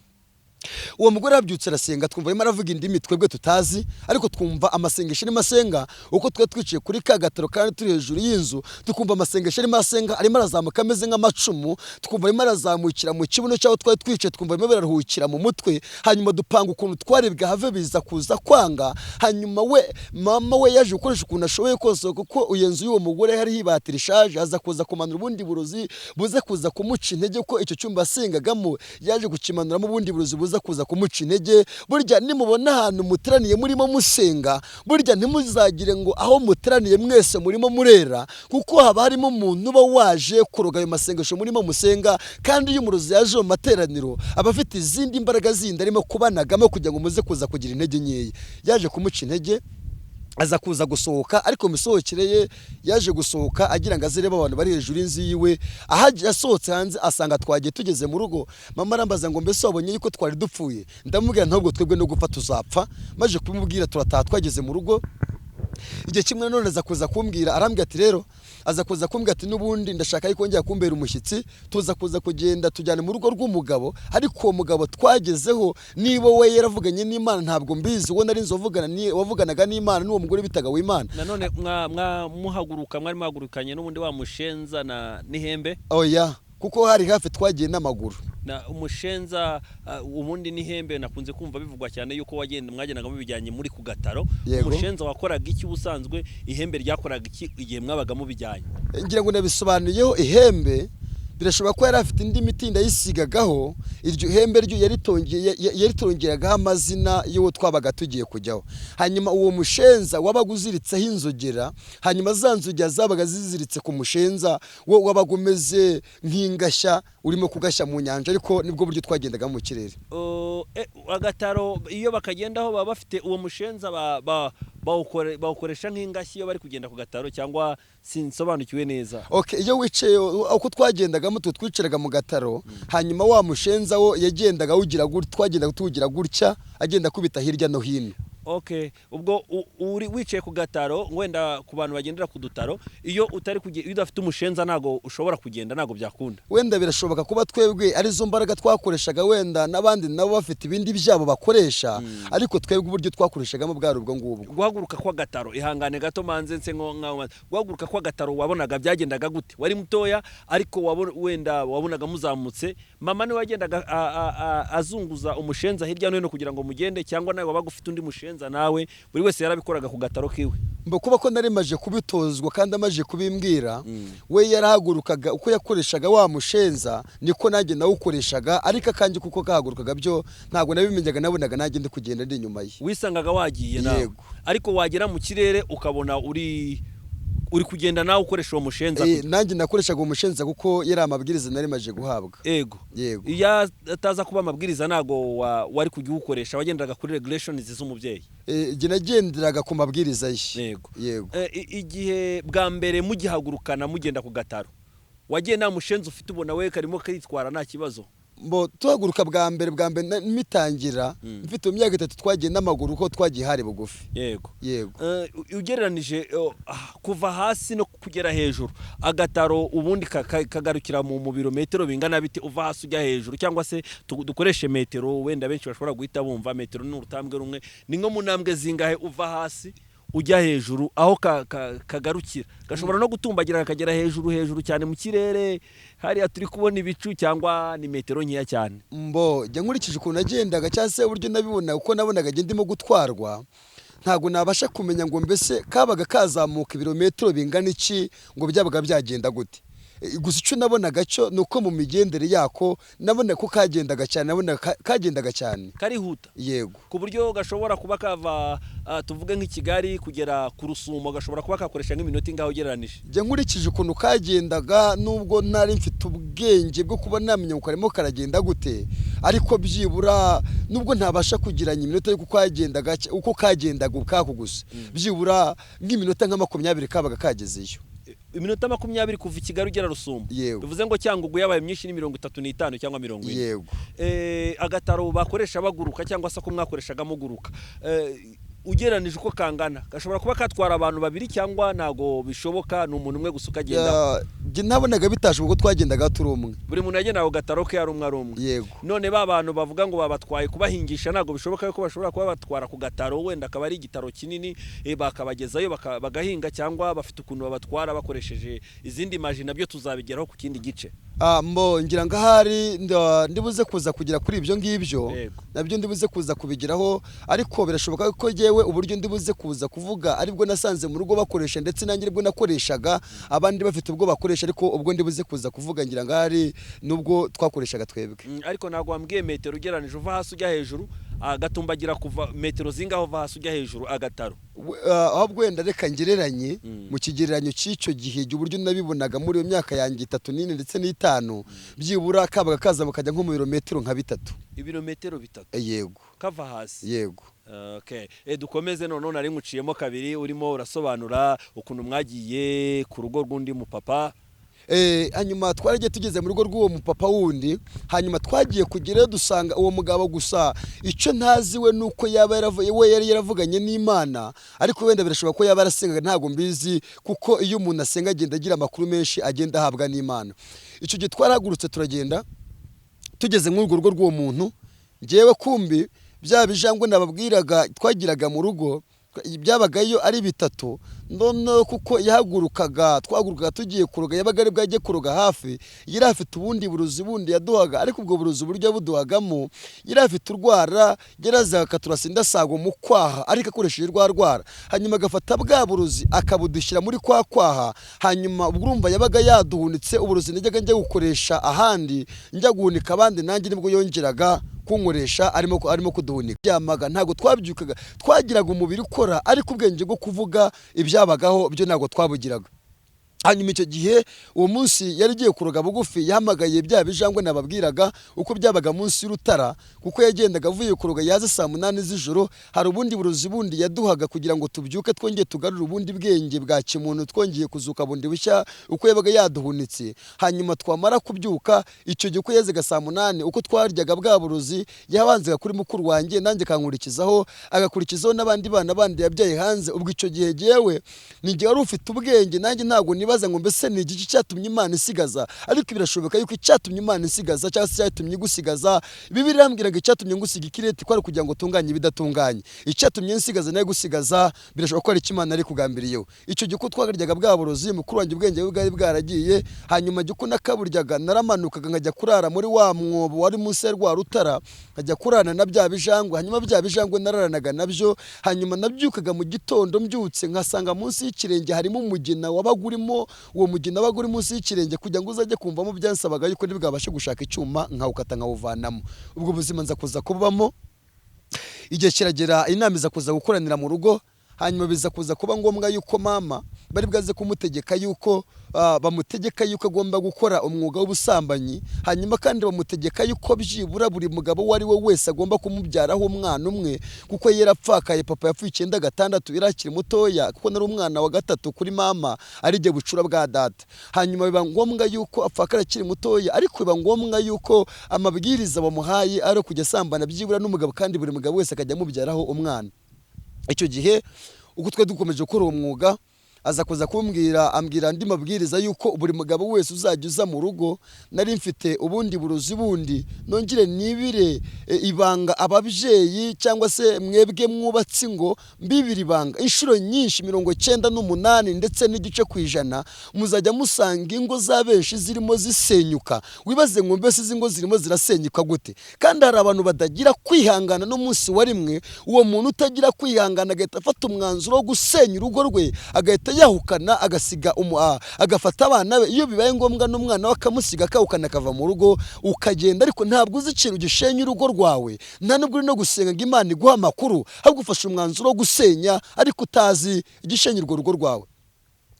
Uwo mugore yabyutse arasenga, twumva arimo aravuga indimi twebwe tutazi, ariko twumva amasengesho arimo asenga. Uko twe twicaye kuri ka gataro kandi turi hejuru y'inzu, tukumva amasengesho arimo asenga arimo arazamuka ameze nk'amacumu, twumva arimo arazamukira mu kibuno cy'aho twari twicaye, twumva arimo biraruhukira mu mutwe. Hanyuma dupanga ukuntu twarebwa have biza kuza kwanga. Hanyuma we mama we yaje gukoresha ukuntu ashoboye kose, kuko iyo nzu y'uwo mugore hari ibati rishaje, aza kuza kumanura ubundi burozi buze kuza kumuca intege, ko icyo cyumba yasengagamo yaje kukimanuramo ubundi burozi buza kuza kumuca intege. Burya nimubona ahantu muteraniye murimo musenga, burya ntimuzagire ngo aho muteraniye mwese murimo murera, kuko haba harimo umuntu uba waje kuroga ayo masengesho murimo musenga. Kandi iyo umurozi yaje mu materaniro aba afite izindi mbaraga zindi arimo kubanagamo kugira ngo muze kuza kugira intege nkeya. Yaje kumuca intege aza kuza gusohoka, ariko misohokere ye yaje gusohoka agira ngo azirebe abantu bari hejuru y'inzu yiwe. Asohotse hanze asanga twagiye tugeze mu rugo. Mama arambaza ngo mbese wabonye yuko twari dupfuye? Ndamubwira ntabwo twebwe no gupfa tuzapfa. Maje kumubwira turataha twageze mu rugo. Igihe kimwe none aza kuza kumbwira, arambwira ati rero aza kuza kumbwira ati n'ubundi ndashaka yuko ngera kumbera umushyitsi. Tuza kuza kugenda tujyana mu rugo rw'umugabo, ariko uwo mugabo twagezeho niba we yaravuganye n'Imana ntabwo mbizi, uwo nari nzi wavuganaga n'Imana n'uwo mugore bitaga Wimana. Nanone muhaguruka mwari muhagurukanye n'ubundi wa mushenza na n'ihembe? Oya, kuko hari hafi twagiye n'amaguru. Na umushenza ubundi n'ihembe nakunze kumva bivugwa cyane yuko wagenda mwagendaga mubijyanye muri ku gataro. Umushenza wakoraga iki ubusanzwe, ihembe ryakoraga iki igihe mwabaga mubijyanye? Ngira ngo nabisobanuyeho. Ihembe birashoboka ko yari afite indi miti ndayisigagaho, iryo hembe ryo yaritongeragaho amazina y'uwo twabaga tugiye kujyaho. Hanyuma uwo mushenza wabaga uziritseho inzogera, hanyuma za nzogera zabaga ziziritse ku mushenza, wo wabaga umeze nk'ingashya urimo kugashya mu nyanja, ariko nibwo buryo twagendaga mu kirere. Agataro iyo bakagendaho baba bafite uwo mushenza Bawukoresha nk'ingashyi iyo bari kugenda ku gataro, cyangwa sinsobanukiwe neza? Okay, iyo wicaye, uko twagendagamo, twe twicaraga mu gataro, hanyuma wa mushenza wo yagendaga awugira gutya, twagendaga tuwugira gutya, agenda akubita hirya no hino. Okay, ubwo uri wicaye ku gataro, wenda ku bantu bagendera ku dutaro, iyo utari iyo udafite umushenza ntago ushobora kugenda, ntago byakunda. Wenda birashoboka kuba twebwe arizo mbaraga twakoreshaga, wenda n'abandi nabo bafite ibindi byabo bakoresha, ariko twebwe uburyo twakoreshagamo bwari ubwo ngubwo. Guhaguruka kw'agataro, ihangane gato manze nse nko nkaho, guhaguruka kw'agataro wabonaga byagendaga gute? Wari mutoya, ariko wenda wabonaga muzamutse, mama niwe wagendaga azunguza umushenza hirya no hino kugira ngo mugende, cyangwa nawe wabaga ufite undi mushenza? Nawe buri wese yarabikoraga ku gataro kiwe? Mbo kuba ko nari maje kubitozwa kandi amaje kubimbwira, we yarahagurukaga, uko yakoreshaga wa mushenza niko nanjye nawukoreshaga, ariko akanjye kuko kahagurukaga byo ntabwo nabimenyaga, nabonaga nanjye ndi kugenda ndi inyuma ye. Wisangaga wagiye nawe? Yego. Ariko wagera mu kirere ukabona uri kugenda nawe ukoresha uwo mushenza? Nanjye nakoreshaga umushenza kuko yari amabwiriza nari maje guhabwa. Ego. Yego. Iyo ataza kuba amabwiriza ntago wari kujya uwukoresha, wagenderaga kuri regulations z'umubyeyi. Jye nagenderaga ku mabwiriza ye. Yego. Yego. Igihe bwa mbere mugihagurukana mugenda ku gataro, wagiye nta mushenzi ufite, ubona we karimo karitwara nta kibazo? Mbo tuhaguruka bwa mbere mitangira mfite mu myaka 3, twagiye n'amaguru kuko twagiye hari bugufi. Yego. Yego. Ugereranije kuva hasi no kugera hejuru, agataro ubundi kagarukira mu birometero bingana bite uva hasi ujya hejuru? Cyangwa se dukoreshe metero, wenda benshi bashobora guhita bumva metero ni urutambwe rumwe. Ni nko mu ntambwe zingahe uva hasi ujya hejuru aho kagarukira? Gashobora no gutumbagira kakagera hejuru hejuru cyane mu kirere hariya turi kubona ibicu, cyangwa ni metero nkeya cyane? Mbo jya nkurikije ukuntu nagendaga cyangwa se uburyo nabibona, uko nabonaga njye ndimo gutwarwa, ntabwo nabasha kumenya ngo mbese kabaga kazamuka ibirometero bingana iki, ngo byabaga byagenda gute. Gusa icyo nabonaga cyo ni uko mu migendere yako nabona ko kagendaga cyane, nabonaga kagendaga cyane. Karihuta? Yego. Ku buryo gashobora kuba kava tuvuge nk'i Kigali kugera ku Rusumo, gashobora kuba kakoresha nk'iminota ingaho ugereranije? Njye nkurikije ukuntu kagendaga, nubwo ntari mfite ubwenge bwo kuba namenya ngo karimo karagenda gute, ariko byibura nubwo ntabasha kugiranya iminota y'uko kagendaga, uko kagendaga ubwako gusa, byibura nk'iminota nka 20 kabaga kagezeyo. Iminota 20 kuva i Kigali ugera Rusumo? Yego. Bivuze ngo Cyangugu yabaye myinshi ni 35 cyangwa 40? Yego. Agataro bakoresha baguruka, cyangwa se ko mwakoreshaga muguruka, ugereranije uko kangana, gashobora kuba katwara abantu babiri, cyangwa ntago bishoboka, ni umuntu umwe gusa ukagenda? Njye nabonaga bitashoboka ko twagendaga turi umwe. Buri muntu yagendaga ku gataro ke ari umwe ari umwe? Yego. None ba bantu bavuga ngo babatwaye kubahingisha, ntabwo bishoboka ko bashobora kuba batwara ku gataro, wenda akaba ari igitaro kinini, bakabagezayo bagahinga, cyangwa bafite ukuntu babatwara bakoresheje izindi maji? Nabyo tuzabigeraho ku kindi gice. Mbo ngira ngo ahari ndibuze kuza kugera kuri ibyo ngibyo. Nabyo ndibuze kuza kubigeraho, ariko birashoboka ko yewe uburyo ndibuze kuza kuvuga aribwo nasanze mu rugo bakoresha, ndetse nanjye aribwo nakoreshaga, abandi bafite ubwo bakoresha, ariko ubwo ndibuze kuza kuvuga ngira ngo ahari nubwo twakoreshaga twebwe. Ariko ntabwo wambwiye metero ugereranije uva hasi ujya hejuru, agatumbagira kuva metero zingaho uva hasi ujya hejuru agataro? Ahubwo wenda reka ngereranye mu kigereranyo cy'icyo gihe, igihe uburyo nabibonaga muri iyo myaka yanjye 3 n'ine ndetse n'itanu, byibura kabaga kaza bakajya nko mu birometero nka 3. Ibirometero 3? Yego. Kava hasi? Yego. Okay. Dukomeze noneho, nari nkuciyemo kabiri urimo urasobanura ukuntu mwagiye ku rugo rw'undi mupapa. Hanyuma twaragiye tugeze mu rugo rw'uwo mupapa wundi, hanyuma twagiye kugerayo dusanga uwo mugabo, gusa icyo ntazi we nuko yaba we yari yaravuganye n'Imana, ariko wenda birashoboka ko yaba yarasengaga, ntabwo mbizi, kuko iyo umuntu asenga agenda agira amakuru menshi agenda ahabwa n'Imana. Icyo gihe twarahagurutse turagenda, tugeze muri urwo rugo rw'uwo muntu, ngewe kumbi bya bijangwe nababwiraga twagiraga mu rugo byabagayo ari bitatu. Noneho kuko yahagurukaga, twahagurukaga tugiye kuroga, yabaga ari bwajye kuroga hafi, yari afite ubundi burozi bundi yaduhaga, ariko ubwo burozi uburyo yabuduhagamo, yari afite urwara, yarazaga akaturasa indasago mu kwaha, ariko akoresheje rwa rwara, hanyuma agafata bwa burozi akabudushyira muri kwa kwaha. Hanyuma ubwo urumva yabaga yaduhunitse uburozi najyaga njya gukoresha ahandi, njya guhunika abandi, nanjye nibwo yongeraga kunkoresha arimo kuduhunika. Byamaga ntabwo twabyukaga, twagiraga umubiri ukora, ariko ubwenge bwo kuvuga ibyabagaho byo ntabwo twabugiraga. Hanyuma icyo gihe, uwo munsi yari igiye kuroga bugufi, yahamagaye bya bijangwe nababwiraga uko byabaga munsi y'urutara, kuko yagendaga avuye kuroga yaza saa 8 z'ijoro. Hari ubundi burozi bundi yaduhaga kugira ngo tubyuke, twongeye tugarure ubundi bwenge bwa kimuntu, twongeye kuzuka bundi bushya uko yabaga yaduhunitse. Hanyuma twamara kubyuka, icyo gihe uko yazaga saa 8, uko twaryaga bwa burozi, yabanzaga kuri mukuru wanjye, nanjye akankurikizaho, agakurikizaho n'abandi bana bandi yabyaye hanze. Ubwo icyo gihe jyewe ni jye wari ufite ubwenge, nanjye ntabwo nibaza ngo mbese ni igiki cyatumye Imana isigaza, ariko birashoboka yuko icyatumye Imana isigaza cyangwa se icyatumye igusigaza, Bibiliya irambwira ngo icyatumye ngusiga ikireti kwari kugira ngo utunganye ibidatunganye. Icyatumye nsigaza nawe gusigaza, birashoboka ko ari icyo Imana yari kugambiriyeho. Icyo gihe uko twaryaga bwa burozi, mukuru wanjye ubwenge bwe bwari bwaragiye. Hanyuma jya uko nakaburyaga, naramanukaga nkajya kurara muri wa mwobo wari munsi ya rwa rutara, nkajya kurarana na bya bijangwe. Hanyuma bya bijangwe nararanaga nabyo. Hanyuma nabyukaga mu gitondo, mbyutse nkasanga munsi y'ikirenge harimo umugina wabaga urimo. Uwo mugina wabaga uri munsi y'ikirenge, kugira ngo uzajye kumvamo byansabaga yuko ntibwabashe gushaka icyuma nkawukata nkawuvanamo. Ubwo buzima nza kuza kubamo, igihe kiragera inama iza kuza gukoranira mu rugo. Hanyuma biza kuza kuba ngombwa yuko mama bari bwaze kumutegeka yuko bamutegeka yuko agomba gukora umwuga w'ubusambanyi. Hanyuma kandi bamutegeka yuko byibura buri mugabo uwo ari we wese agomba kumubyaraho umwana umwe, kuko yarapfakaye. Papa yapfuye 96, yari akiri mutoya, kuko nari umwana wa gatatu kuri mama, ari jye bucura bwa data. Hanyuma biba ngombwa yuko apfakara akiri mutoya, ariko biba ngombwa yuko amabwiriza bamuhaye ari kujya asambana byibura n'umugabo, kandi buri mugabo wese akajya amubyaraho umwana. Icyo gihe uko twe dukomeje gukora uwo mwuga, aza kuza kumbwira, ambwira andi mabwiriza yuko buri mugabo wese uzajya uza mu rugo, nari mfite ubundi burozi bundi. Nongere nibire ibanga ababyeyi cyangwa se mwebwe mwubatse ingo, mbibire ibanga: inshuro nyinshi, 98.5%, muzajya musanga ingo za benshi zirimo zisenyuka. Wibaze ngo mbese izi ngo zirimo zirasenyuka gute, kandi hari abantu batagira kwihangana n'umunsi wa rimwe? Uwo muntu utagira kwihangana agahita afata umwanzuro wo gusenya urugo rwe, agahita yahukana, agasiga agafata abana be, iyo bibaye ngombwa n'umwana we akamusiga, akahukana, akava mu rugo ukagenda. Ariko ntabwo uzi ikintu gishenya urugo rwawe, nta nubwo uri no gusenga ngo Imana iguhe amakuru, ahubwo ufashe umwanzuro wo gusenya ariko utazi igishenya urwo rugo rwawe.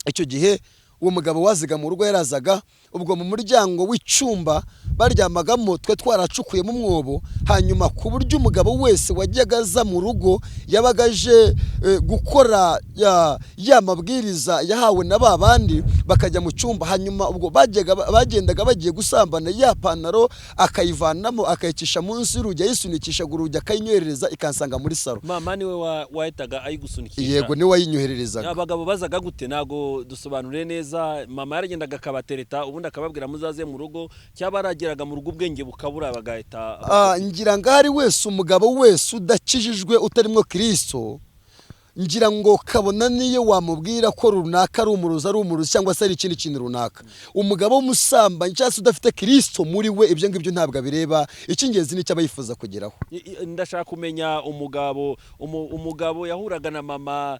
Icyo gihe uwo mugabo wazaga mu rugo yarazaga, ubwo mu muryango w'icyumba baryamagamo twe twaracukuyemo umwobo. Hanyuma ku buryo umugabo wese wajyaga aza mu rugo yabaga aje gukora ya mabwiriza yahawe na ba bandi, bakajya mu cyumba. Hanyuma ubwo bagendaga bagiye gusambana, ya pantaro akayivanamo, akayicisha munsi y'urugi, ayisunikisha urugi, akayinyoherereza ikansanga muri salo. Mama niwe wahitaga ayigusunikisha? Yego, niwe wayinyohererezaga. Abagabo bazaga gute? Ntabwo dusobanure neza. Mama yaragendaga akabatereta, ubundi akababwira muzaze mu rugo, cyangwa barageraga mu rugo ubwenge bukabura bagahita? Ngira ngo ahari wese, umugabo wese udakijijwe, utarimwo Kirisito, ngira ngo kabona niyo wamubwira ko runaka ari umurozi, ari umurozi cyangwa se ari ikindi kintu runaka. Umugabo w'umusambanyi cyangwa se udafite Kirisito muri we, ibyo ngibyo ntabwo abireba. Icy'ingenzi ni icyo aba yifuza kugeraho. Ndashaka kumenya umugabo, umugabo yahuraga na mama,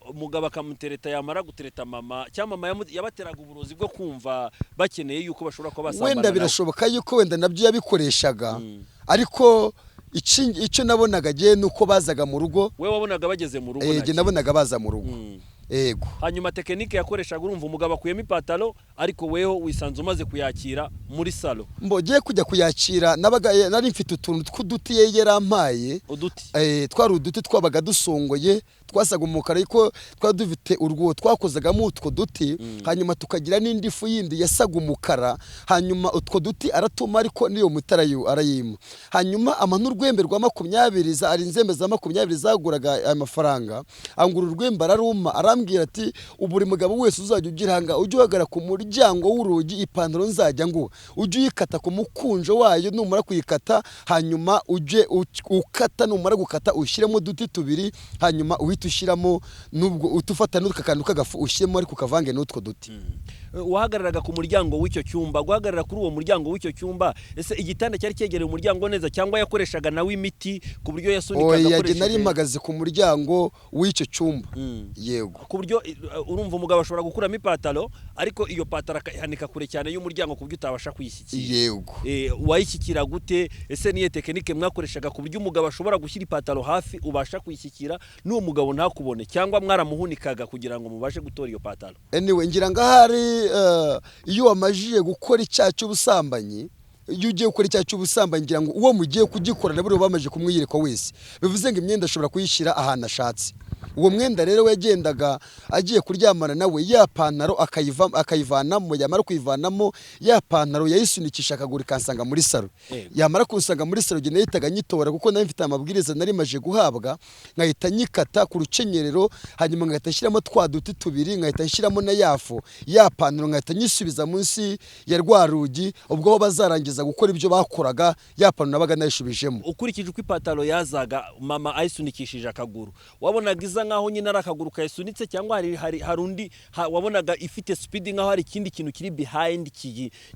umugabo akamutereta, yamara gutereta mama, cyangwa mama yabateraga uburozi bwo kumva bakeneye yuko bashobora kuba basambana Wenda nawe. birashoboka yuko wenda nabyo yabikoreshaga, ariko icyo nabonaga agiye ni uko bazaga mu rugo. We wabonaga bageze mu rugo? Njye Nta kintu. nabonaga baza mu rugo. Yego. Hanyuma tekinike yakoreshaga, urumva umugabo akuyemo ipataro, ariko weho wisanze umaze kuyakira muri salo. Mbogiye kujya kuyakira, nabaga nari mfite utuntu tw'uduti ye yarampaye. Uduti? Twari uduti twabaga dusongoye, twasaga umukara, ariko twari dufite urwo twakozagamo utwo duti. Hanyuma tukagira n'indi fu yindi yasaga umukara. Hanyuma utwo duti aratuma, ariko n'iyo muti arayima. Hanyuma ampa n'urwembe rwa 20, ari inzembe za 20 zaguraga aya mafaranga. Angura urwembe, araruma, arambwira ati: "Buri mugabo wese uzajya ugira hanga, ujye uhagarara ku muryango w'urugi, ipantaro nzajya nguha ujye uyikata ku mukunjo wayo. Numara kuyikata, hanyuma ujye ukata, numara gukata ushyiremo uduti tubiri, hanyuma uhite ushyiramo nubwo utufata n'utwo kantu k'agafu ushyiremo, ariko ukavange n'utwo duti." Wahagararaga ku muryango w'icyo cyumba, guhagarara kuri uwo muryango w'icyo cyumba, ese igitanda cyari cyegereye umuryango neza, cyangwa yakoreshaga nawe imiti ku buryo yasunikaga? Oya, jye nari mpagaze ku muryango w'icyo cyumba. Yego. Ku buryo urumva umugabo ashobora gukuramo ipataro, ariko iyo pataro akayihanika kure cyane y'umuryango ku buryo utabasha kuyishyikira. Yego. Wayishyikira gute? Ese niyo technique mwakoreshaga ku buryo umugabo ashobora gushyira ipataro hafi ubasha kuyishyikira, n'uwo mugabo ntakubone, cyangwa mwaramuhunikaga kugira ngo mubashe gutora iyo pataro? Anyway, ngira ngo ahari iyo wamajije gukora icyaha cy'ubusambanyi, iyo ugiye gukora icyaha cy'ubusambanyi, ngira ngo uwo mugiye kugikorana buriya bamaze kumwiyereka wese, bivuze ngo imyenda ashobora kuyishyira ahantu ashatse. Uwo mwenda rero yagendaga agiye kuryamana nawe, ya pantaro akayivanamo, yamara kuyivanamo ya pantaro yayisunikisha akaguru ikansanga muri salo. Yamara kunsanga muri salo, njye nahitaga nyitora, kuko nari mfite amabwiriza nari maje guhabwa, nkahita nyikata ku rukenyerero, hanyuma nkahita nshyiramo twa duti tubiri, nkahita nshyiramo na yafu ya pantaro, nkahita nyisubiza munsi ya rwa rugi. Ubwo aho bazarangiza gukora ibyo bakoraga, ya pantaro nabaga nayishubijemo. Ukurikije uko ipataro yazaga mama ayisunikishije akaguru, wabonaga iza nkaho nyine ari akaguru kayisunitse, cyangwa hari undi wabonaga ifite speed, nkaho hari ikindi kintu kiri behind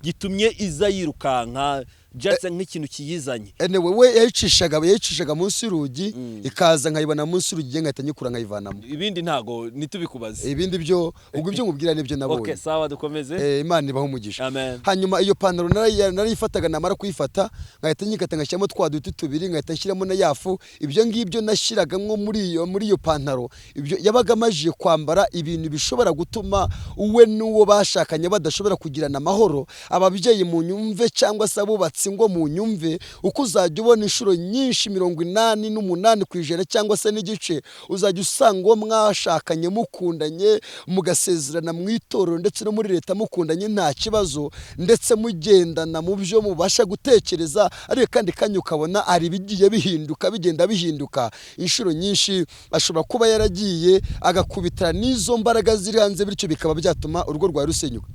gitumye iza yirukanka, just nk'ikintu kiyizanye? Anyway, we yayicishaga munsi y'urugi, ikaza nkayibona munsi y'urugi, nkahita nyikura nkayivanamo. Ibindi ntago ntitubikubaze. Ibindi byo ubwo ibyo nkubwira nibyo nabonye. Okay, sawa, dukomeze. Imana ibaho umugisha. Amen. Hanyuma iyo pantaro narayifataga, namara kuyifata nkahita nyikata, ngashyiramo twa duti tubiri, nkahita nshyiramo na yafu. Ibyo ngibyo nashyiragamo muri iyo pantaro, ibyo yabaga amajije kwambara ibintu bishobora gutuma uwe n'uwo bashakanye badashobora kugirana amahoro. Ababyeyi mu nyumve, cyangwa se abubatsi ngo mu nyumve, uko uzajya ubona inshuro nyinshi, 88% cyangwa se n'igice, uzajya usanga uwo mwashakanye mukundanye, mugasezerana mu itorero ndetse no muri leta, mukundanye nta kibazo, ndetse mugendana mu byo mubasha gutekereza, ariko kandi kanya ukabona hari ibigiye bihinduka, bigenda bihinduka. Inshuro nyinshi ashobora kuba yaragiye agakubitana n'izo mbaraga ziri hanze, bityo bikaba byatuma urugo rwawe rusenyuka.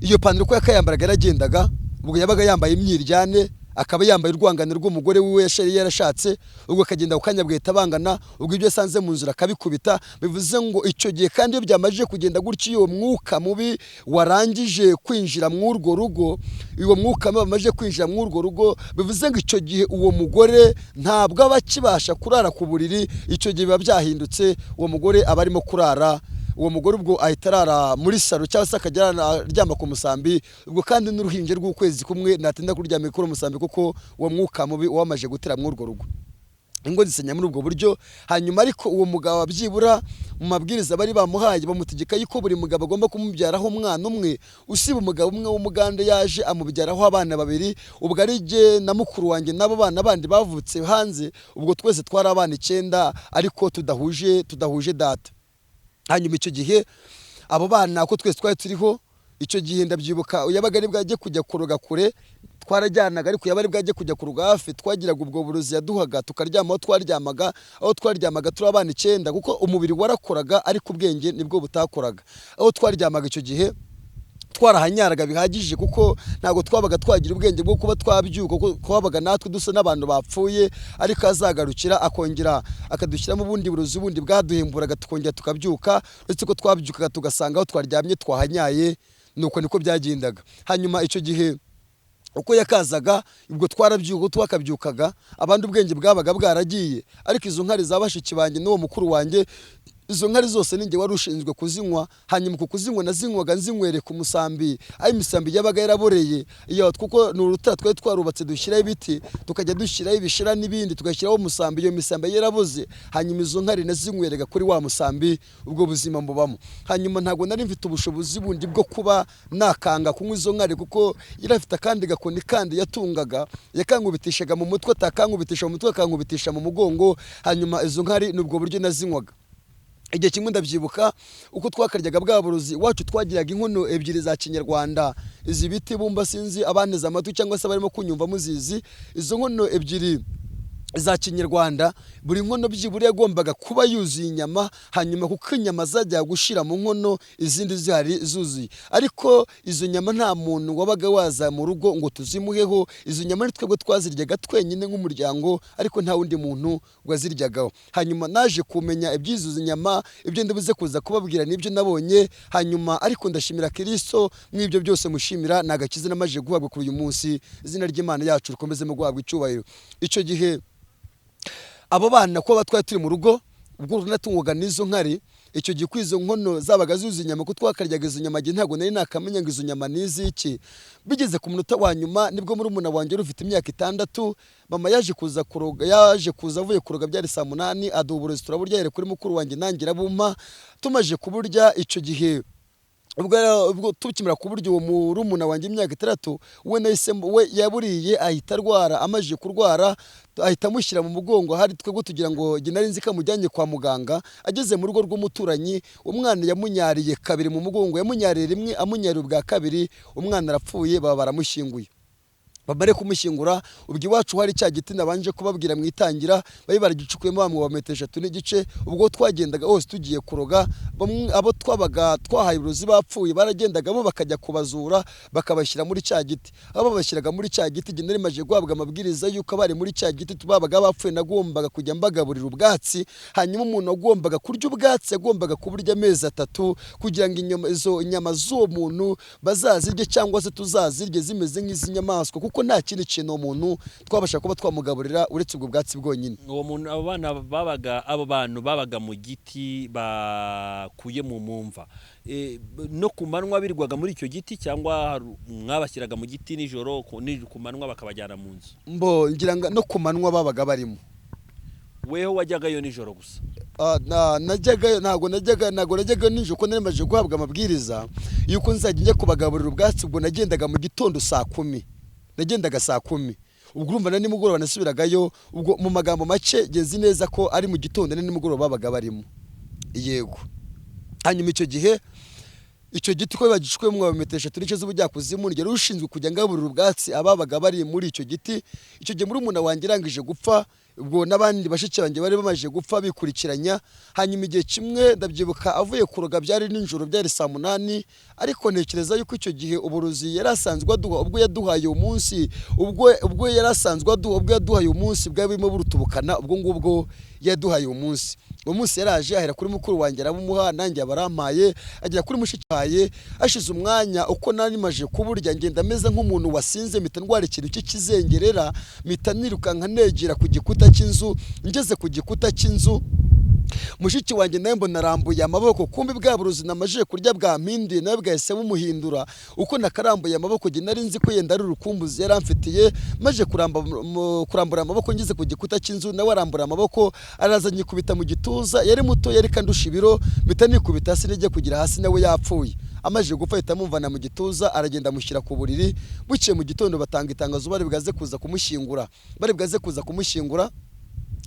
Iyo pantaro uko yakayambaraga yaragendaga, ubwo yabaga yambaye imyiryane, akaba yambaye urwangano rw'umugore wiwe yari yarashatse, ubwo akagenda ku kanya bugahita bangana, ubwo ibyo yasanze mu nzira akabikubita. Bivuze ngo icyo gihe kandi iyo byamajije kugenda gutyo, iyo mwuka mubi warangije kwinjira muri urwo rugo, uwo mwuka mubi wamaze kwinjira muri urwo rugo, bivuze ngo icyo gihe uwo mugore ntabwo aba akibasha kurara ku buriri. Icyo gihe biba byahindutse, uwo mugore aba arimo kurara, uwo mugore ubwo ahita arara muri salo cyangwa se akajya aryama ku musambi. Ubwo kandi n'uruhinja rw'ukwezi kumwe natinda kuryama kuri umusambi, kuko uwo mwuka mubi wamaze gutera muri urwo rugo. Ingo zisenya muri ubwo buryo. Hanyuma ariko uwo mugabo byibura mu mabwiriza bari bamuhaye, bamutegeka yuko buri mugabo agomba kumubyaraho umwana umwe, usiba umugabo umwe w'umugande yaje amubyaraho abana babiri. Ubwo ari jye na mukuru wanjye n'abo bana bandi bavutse hanze, ubwo twese twari abana 9, ariko tudahuje data. Hanyuma icyo gihe abo bana ko twese twari turiho icyo gihe, ndabyibuka, yabaga ari bwajye kujya kuroga kure twarajyanaga, ariko yaba ari bwajye kujya kuroga hafi, twagiraga ubwo burozi yaduhaga tukaryama aho twaryamaga turi abana 9, kuko umubiri warakoraga ariko ubwenge nibwo butakoraga. Aho twaryamaga icyo gihe twarahanyaraga bihagije, kuko ntabwo twabaga twagira ubwenge bwo kuba twabyuka, kuko twabaga natwe dusa n'abantu bapfuye. Ariko azagarukira akongera akadushyiramo ubundi burozi bundi bwaduhemburaga, tukongera tukabyuka, uretse ko twabyukaga tugasanga aho twaryamye twahanyaye. Nuko niko byagendaga. Hanyuma icyo gihe uko yakazaga, ubwo twarabyuka, twakabyukaga abandi ubwenge bwabaga bwaragiye, ariko izo nkari za bashiki banjye n'uwo mukuru wanjye, izo nkari zose ninjye wari ushinzwe kuzinywa. Hanyuma ku kuzinywa nazinywaga nzinywere ku musambi, aho imisambi yabaga yaraboreye iyo, kuko ni urutara twari twarubatse, dushyiraho ibiti, tukajya dushyiraho ibishira n'ibindi, tugashyiraho umusambi, iyo misambi yaraboze. Hanyuma izo nkari nazinywerega kuri wa musambi, ubwo buzima mbubamo. Hanyuma ntabwo nari mfite ubushobozi bundi bwo kuba nakanga kunywa izo nkari, kuko yari afite akandi gakoni kandi yatungaga, yakankubitishaga mu mutwe, atakankubitisha mu mutwe akankubitisha mu mugongo. Hanyuma izo nkari ni ubwo buryo nazinywaga. Igihe kimwe ndabyibuka uko twakaryaga bwa burozi, iwacu twagiraga inkono ebyiri za kinyarwanda, izi biti bumba, sinzi abanteze amatwi cyangwa se barimo kunyumva muzizi. Izo nkono ebyiri za kinyarwanda. Buri nkono byibura yagombaga kuba yuzuye inyama, hanyuma kuko inyama zajyaga gushira mu nkono izindi zihari zuzuye, ariko izo nyama nta muntu wabaga waza mu rugo ngo tuzimuheho. Izo nyama ni twebwe twaziryaga twenyine nk'umuryango, ariko nta wundi muntu waziryagaho. Hanyuma naje kumenya iby'izo nyama, ibyo ndibuze kuza kubabwira nibyo nabonye. Hanyuma ariko ndashimira Kristo mw'ibyo byose, mushimira ni agakiza namaze guhabwa kuri uyu munsi. Izina ry'Imana yacu rikomeze mu guhabwa icyubahiro. Icyo gihe abo bana ko twari turi mu rugo, ubwo natungwaga n'izo nkari, icyo gihe ko izo nkono zabaga zuzuye inyama, ko twakaryaga izo nyama, ntabwo nari nakamenya ngo izo nyama ni iziki. Bigeze ku munota wa nyuma nibwo murumuna wanjye ufite imyaka 6, mama yaje kuza kuroga, yaje kuza avuye kuroga, byari saa 8, aduha uburozi turaburya, yere kuri mukuru wanjye nangira bumpa. Tumaje kuburya icyo gihe, ubwo tukimara kuburya, uwo murumuna wanjye imyaka 6 we nahise we yaburiye ahita arwara. Amaze kurwara ahita amushyira mu mugongo, hari twebwe tugira ngo njye nari nzi ko amujyanye kwa muganga. Ageze mu rugo rw'umuturanyi, umwana yamunyariye kabiri mu mugongo, yamunyariye rimwe, amunyariye ubwa kabiri, umwana arapfuye, baba baramushyinguye. Bamare kumushyingura, ubwo iwacu hari cya giti nabanje kubabwira mu itangira, bari baragicukuyemo bamwoba metero 3.5. Ubwo twagendaga hose tugiye kuroga, bamwe abo twabaga twahaye uburozi bapfuye baragendaga bo bakajya kubazura bakabashyira muri cya giti. Abo babashyiraga muri cya giti, njye nari maje guhabwa amabwiriza y'uko abari muri cya giti babaga bapfuye nagombaga kujya mbagaburira ubwatsi. Hanyuma umuntu wagombaga kurya ubwatsi yagombaga kuburya amezi 3 kugira ngo izo nyama z'uwo muntu bazazirye cyangwa se tuzazirye zimeze nk'iz'inyamaswa, kuko nta kindi kintu umuntu twabasha kuba twamugaburira uretse ubwo bwatsi bwonyine. Uwo muntu, abo bana babaga, abo bantu babaga mu giti bakuye mu mumva, no ku manywa birirwaga muri icyo giti, cyangwa mwabashyiraga mu giti nijoro, ku manywa bakabajyana mu nzu? Mbo ngira ngo no ku manywa babaga barimo. Weho wajyagayo nijoro gusa? Najyaga, ntabwo najyaga nijoro, ko nari maze guhabwa amabwiriza yuko nzajya njya kubagaburira ubwatsi. Ubwo nagendaga mu gitondo saa 10, nagendaga saa 10, ubwo urumva na nimugoroba nasubiragayo. Ubwo mu magambo make nzi neza ko ari mu gitondo na nimugoroba babaga barimo. Yego. Hanyuma icyo gihe icyo giti ko bagicukuyemo metero 3.5 z'ubujyakuzimu, ngero ushinzwe kujya ngaburira ubwatsi ababaga bari muri icyo giti. Icyo gihe murumuna wanjye irangije gupfa, ubwo n'abandi bashiki banjye bari bamaze gupfa bikurikiranya. Hanyuma igihe kimwe ndabyibuka avuye kuroga, byari nijoro, byari saa 8, ariko ntekereza yuko icyo gihe uburozi yari asanzwe aduha, ubwo yaduhaye umunsi, ubwo yari asanzwe aduha, ubwo yaduhaye umunsi bwari burimo burutubukana, ubwo ngubwo yaduhaye umunsi. Uwo munsi yaraje ahera kuri mukuru wanjye arabumuha, nanjye abarampaye, agera kuri mushiki wanjye. Hashize umwanya uko nari maje kuburya, ngenda meze nk'umuntu wasinze, mpita ndwara ikintu cy'ikizengerera, mpita nirukanka negera ku gikuta cy'inzu. Ngeze ku gikuta cy'inzu, mushiki wanjye nawe mbona arambuye amaboko, kumbi bwa burozi namaje kurya bwampinduye, nawe bwahise bumuhindura. Uko nakarambuye amaboko, njye nari nzi ko yenda ari urukumbuzi yaramfitiye. Maje kurambura amaboko ngeze ku gikuta cy'inzu, nawe arambura amaboko araza nyikubita mu gituza. Yari muto, yari kandusha ibiro, mpita nikubita hasi, nijya kugira hasi nawe yapfuye. Amaze gupfa ahita amumvana mu gituza, aragenda amushyira ku buriri. Bukeye mu gitondo batanga itangazo bari bwaze kuza kumushyingura, bari bwaze kuza kumushyingura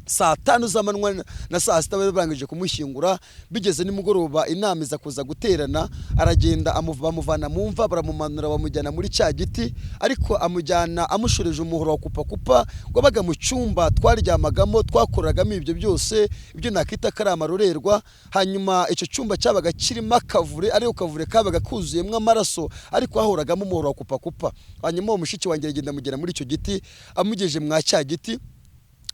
saa 5 z'amanywa na saa 6 bari barangije kumushyingura. Bigeze nimugoroba inama iza kuza guterana, aragenda bamuvana mu mva, baramumanura bamujyana muri cya giti, ariko amujyana amushoreje umuhoro wa kupakupa wabaga mu cyumba twaryamagamo, twakoragamo ibyo byose, ibyo nakita ko ari amarorerwa. Hanyuma icyo cyumba cyabaga kirimo akavure, ariko kavure kabaga kuzuyemo amaraso, ariko hahoragamo umuhoro wa kupakupa. Hanyuma uwo mushiki wanjye aragenda amugera muri icyo giti, amugejeje mwa cya giti,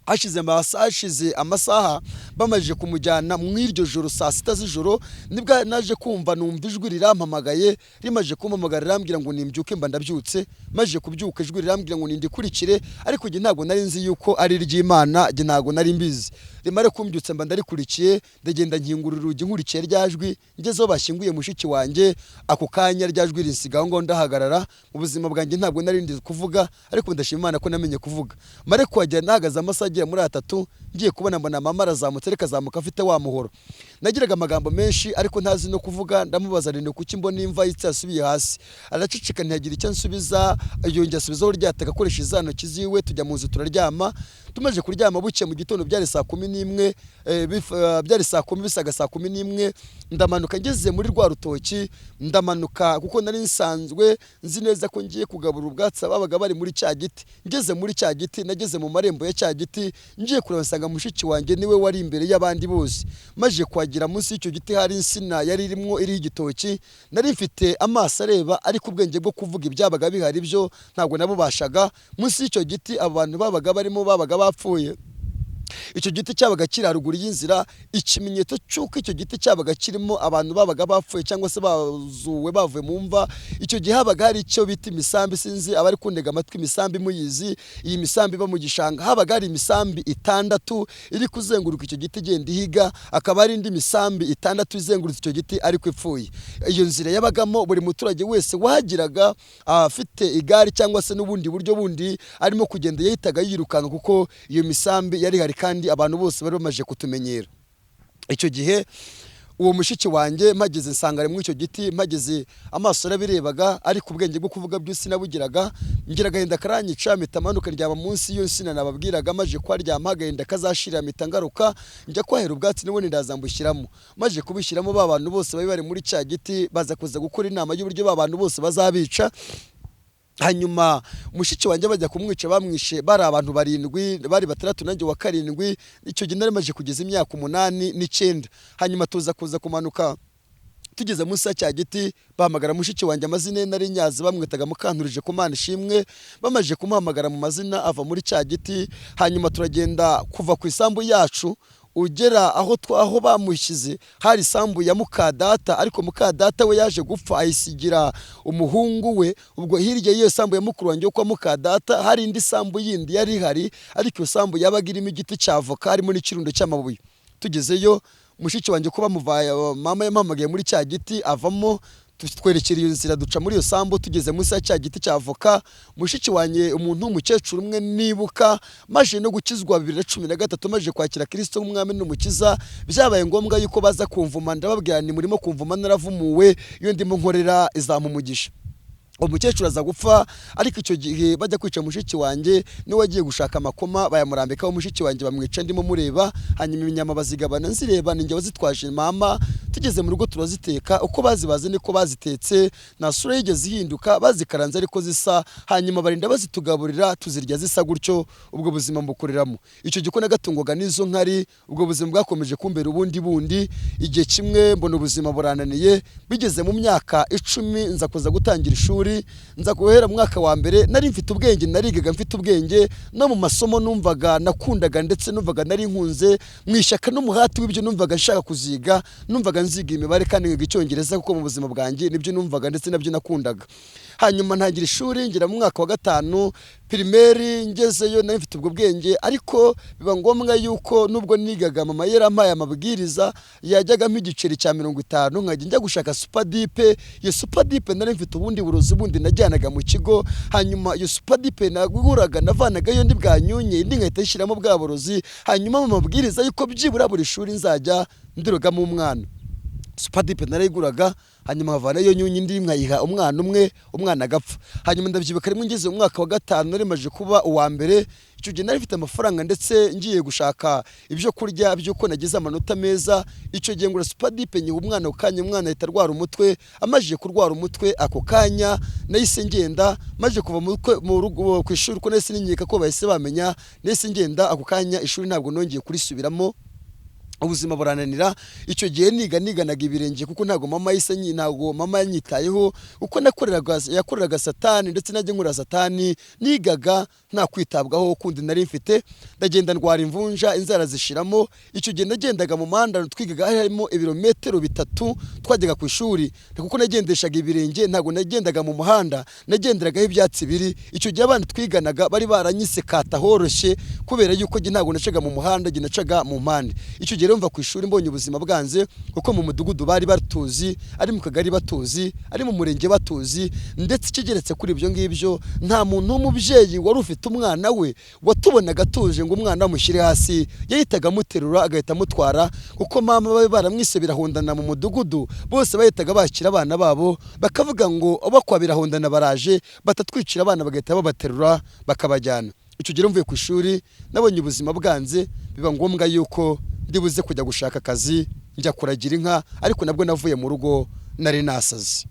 hashize amasaha bamaze kumujyana mu iryo joro saa 6 z'ijoro, nibwo naje kumva numva ijwi rirampamagaye. Rimaje kumpamagara rirambwira ngo nimbyuke, mba ndabyutse. Maje kubyuka ijwi rirambwira ngo nindikurikire, ariko njye ntabwo nari nzi yuko ari iry'Imana, njye ntabwo nari mbizi. Rimare kumbyutsa mba ndarikurikiye, ndagenda nkingura urugi nkurikiye rya jwi, ngezeho bashyinguye mushiki wanjye, ako kanya rya jwi rinsiga ngo ndahagarara. Mu buzima bwanjye ntabwo nari ndi kuvuga, ariko ndashima Imana ko namenye kuvuga. Mare kuhagera nahagaze amasaha agera muri 3, Ngiye kubona mbona mama arazamutse, ariko azamuka afite wa muhoro. Nagiraga amagambo menshi ariko ntazi no kuvuga. Ndamubaza nti kuki mbona imva y'itsi yasubiye hasi? Araceceka, ntiyagira icyo ansubiza. Yongera asubizaho ryataka akoresha za ntoki ziwe. Tujya mu nzu turaryama. Tumaze kuryama, buke mu gitondo byari saa 11, byari saa 10 bisaga saa 11. Ndamanuka, ngeze muri rwa rutoki ndamanuka, kuko nari nsanzwe nzi neza ko ngiye kugabura ubwatsi babaga bari muri cya giti. Ngeze muri cya giti, nageze mu marembo ya cya giti, ngiye kureba nsanga mushiki wanjye niwe wari imbere y'abandi bose. Maze kuhagera, munsi y'icyo giti hari insina yari irimo iriho igitoki. Nari mfite amaso areba, ariko ubwenge bwo kuvuga ibyabaga bihari byo ntabwo nabubashaga. Munsi y'icyo giti abo bantu babaga barimo babaga bapfuye. Icyo giti cyabaga kiri haruguru y'inzira. Ikimenyetso cy'uko icyo giti cyabaga kirimo abantu babaga bapfuye cyangwa se bazuwe bavuye mu mva, icyo gihe habaga hari icyo bita imisambi. Sinzi abari kuntega amatwi imisambi muyizi. Iyi misambi iba mu gishanga. Habaga hari imisambi 6 iri kuzenguruka icyo giti igenda ihiga, akaba hari indi misambi 6 izengurutse icyo giti ariko ipfuye. Iyo nzira yabagamo buri muturage wese wahagiraga afite igare cyangwa se n'ubundi buryo bundi arimo kugenda, yahitaga yirukanka kuko iyo misambi yari ihari kandi abantu bose bari bamaze kutumenyera. Icyo gihe uwo mushiki wanjye mpageze nsanga ari muri icyo giti. Mpageze amaso yarabirebaga, ariko ubwenge bwo kuvuga byose sinabugiraga. Ngira agahinda karanyica, mpita manuka ndyama munsi y'iyo nsina nababwiraga. Maze kuharyama agahinda kazashira, mpita ngaruka njya kwahera ubwatsi n'ubundi ndazambushyiramo. Maze kubishyiramo, ba bantu bose bari bari muri cya giti baza kuza gukora inama y'uburyo ba bantu bose bazabica. Hanyuma mushiki wanjye bajya kumwica, bamwishe bari abantu 7, bari 6 nanjye wa 7. Icyo gihe nari maze kugeza imyaka 8 n'9. Hanyuma tuza kuza kumanuka, tugeze munsi ya cya giti bahamagara mushiki wanjye amazina ye nari nyazi, bamwitaga Mukanturije ku Mana ishimwe. Bamaze kumuhamagara mu mazina ava muri cya giti. Hanyuma turagenda kuva ku isambu yacu ugera aho bamushyize. Hari isambu ya mukadata, ariko mukadata we yaje gupfa ayisigira umuhungu we. Ubwo hirya y'iyo sambu ya mukuru wanjye kwa mukadata hari indi sambu yindi yari ihari, ariko iyo sambu yabaga irimo igiti cya avoka, harimo n'ikirundo cy'amabuye. Tugezeyo mushiki wanjye ko bamuvaye, mama yamuhamagaye muri cya giti avamo, twerekera iyo nzira duca muri iyo sambu. Tugeze munsi ya cya giti cya avoka, mushiki wanjye umuntu w'umukecuru umwe nibuka, maje no gukizwa 2013, maje kwakira Kristo nk'umwami n'umukiza, byabaye ngombwa yuko baza kumvuma. Ndababwira nti murimo kumvuma naravumuwe, iyo ndimo nkorera izampa umugisha. Umukecuru aza gupfa, ariko icyo gihe bajya kwica mushiki wanjye niwe wagiye gushaka amakoma bayamurambikaho. Mushiki wanjye bamwica ndimo mureba. Hanyuma inyama bazigabana nzireba, ninjye wazitwaje mama. Tugeze mu rugo turaziteka, uko bazibaze niko bazitetse, nta sura yigeze ihinduka, bazikaranze ariko zisa. Hanyuma barinda bazitugaburira tuzirya zisa gutyo. Ubwo buzima mbukoreramo icyo gihe nagatungwaga n'izo nkari. Ubwo buzima bwakomeje kumbera ubundi bundi. Igihe kimwe mbona ubuzima burananiye, bigeze mu myaka 10 nza kuza gutangira ishuri. Nza guhera mu mwaka wa mbere nari mfite ubwenge, narigaga mfite ubwenge no mu masomo numvaga nakundaga, ndetse numvaga nari nkunze mu ishyaka n'umuhati w'ibyo numvaga nshaka kuziga. Numvaga nziga imibare kandi nkiga icyongereza, kuko mu buzima bwanjye nibyo numvaga ndetse nabyo nakundaga. Hanyuma ntangira ishuri ngera mu mwaka wa 5 primaire. Ngezeyo nari mfite ubwo bwenge, ariko biba ngombwa yuko nubwo nigaga mama yarampaye amabwiriza, yajyaga mpa igiceri cya 50 nkajya njya gushaka supadipe. Iyo supadipe nari mfite ubundi burozi bundi najyanaga mu kigo. Hanyuma iyo supadipe naguraga navanagayo ndi bwanyunye, indi nkahita nyishyiramo bwa burozi. Hanyuma mu mabwiriza yuko byibura buri shuri nzajya ndirogamo umwana, supadipe narayiguraga, hanyuma nkavanayo nyunyi indi nkayiha umwana umwe, umwana agapfa. Hanyuma ndabyibuka rimwe ngeze mu mwaka wa 5 nari maje kuba uwa mbere. Icyo gihe nari mfite amafaranga ndetse ngiye gushaka ibyo kurya by'uko nagize amanota meza. Icyo gihe ngura supadipe nyiha umwana ako kanya, umwana ahita arwara umutwe. Amajije kurwara umutwe ako kanya nahise ngenda, maje kuva mu rugo ku ishuri, ko nahise ninyika ko bahise bamenya, nahise ngenda ako kanya ishuri ntabwo nongeye kurisubiramo. Ubuzima burananira. Icyo gihe niga niganaga ibirenge, kuko ntabwo mama yahise ntabwo mama yanyitayeho, uko yakoreraga satani ndetse najye nkora satani. Nigaga nta kwitabwaho kundi nari mfite. Ndagenda ndwara imvunja, inzara zishiramo. Icyo gihe nagendaga mu muhanda twigaga harimo ibirometero 3 twajyaga ku ishuri, kuko nagendeshaga ibirenge, ntabwo nagendaga mu muhanda, nagenderagaho ibyatsi biri. Icyo gihe abana twiganaga bari baranyise kata horoshye, kubera yuko ntabwo nacaga mu muhanda, nacaga mu mpande. Icyo gihe Gihe mva ku ishuri mbonye ubuzima bwanze, kuko mu mudugudu bari batuzi, ari mu kagari batuzi, ari mu murenge batuzi, ndetse ikigeretse kuri ibyo ngibyo nta muntu w'umubyeyi wari ufite umwana we watubonaga atuje ngo umwana amushyire hasi, yahitaga amuterura agahita amutwara, kuko mama babe baramwise Birahondana mu mudugudu, bose bahitaga bakira abana babo bakavuga ngo bakwa Birahondana baraje, batatwicira abana, bagahita babaterura bakabajyana. Icyo gihe mvuye ku ishuri nabonye ubuzima bwanze, biba ngombwa yuko ndibuze kujya gushaka akazi, njya kuragira inka, ariko nabwo navuye mu rugo nari nasaze.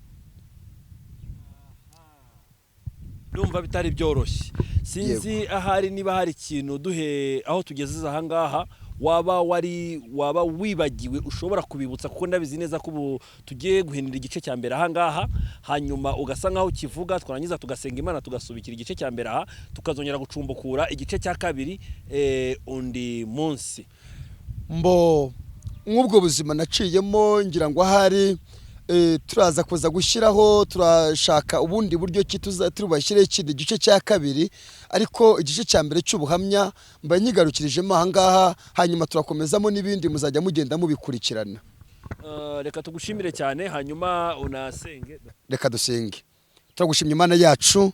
Ndumva bitari byoroshye. Sinzi ahari niba hari ikintu duhe aho tugeze aha ngaha waba wibagiwe ushobora kubibutsa, kuko ndabizi neza ko ubu tugiye guhinira igice cya mbere aha ngaha, hanyuma ugasa nkaho ukivuga, twarangiza tugasenga Imana tugasubikira igice cya mbere aha, tukazongera gucumbukura igice cya kabiri undi munsi. Mbo nk'ubwo buzima naciyemo, ngira ngo ahari turaza kuza gushyiraho, turashaka ubundi buryo ki turubashyireho ikindi gice cya kabiri, ariko igice cya mbere cy'ubuhamya mba nyigarukirijemo aha ngaha, hanyuma turakomezamo n'ibindi muzajya mugenda mubikurikirana. Reka tugushimire cyane, hanyuma unasenge. Reka dusenge. Turagushimye Imana yacu,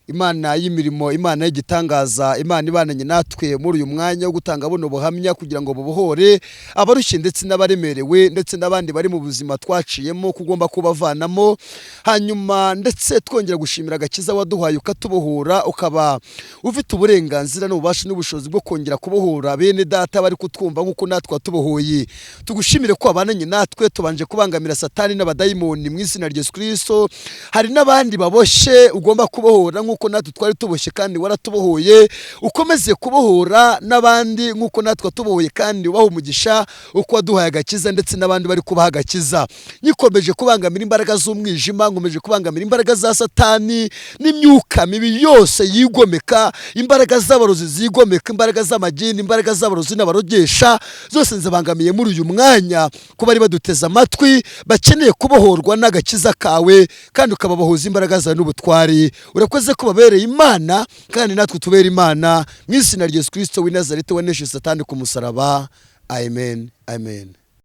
Imana y'imirimo, Imana y'igitangaza, Imana ibananye natwe muri uyu mwanya wo gutanga buno buhamya kugira ngo bubohore abarushye ndetse n'abaremerewe ndetse n'abandi bari mu buzima twaciyemo kugomba kubavanamo. Hanyuma ndetse twongera gushimira agakiza waduhaye ukatubohora, ukaba ufite uburenganzira n'ububasha n'ubushobozi bwo kongera kubohora bene data bari kutwumva nk'uko natwe watubohoye. Tugushimire ko wabananye natwe, tubanje kubangamira Satani n'abadayimoni mu izina rya Yesu Kristo. Hari n'abandi baboshye ugomba kubohora nk'uko natwe twari tuboshye kandi waratubohoye, ukomeze kubohora n'abandi nk'uko natwe watubohoye kandi ubaha umugisha uko waduhaye agakiza ndetse n'abandi bari kubaha agakiza. Nikomeje kubangamira imbaraga z'umwijima, nkomeje kubangamira imbaraga za Satani n'imyuka mibi yose yigomeka, imbaraga z'abarozi zigomeka, imbaraga z'amagini, imbaraga z'abarozi n'abarogesha, zose nzibangamiye muri uyu mwanya ko bari baduteze amatwi bakeneye kubohorwa n'agakiza kawe, kandi ukababohoza imbaraga zawe n'ubutwari. Urakoze ko babereye Imana kandi natwe tubere Imana mu izina rya Yesu Kristo w'i Nazareti wanesheje Satani ku musaraba. Amen, amen.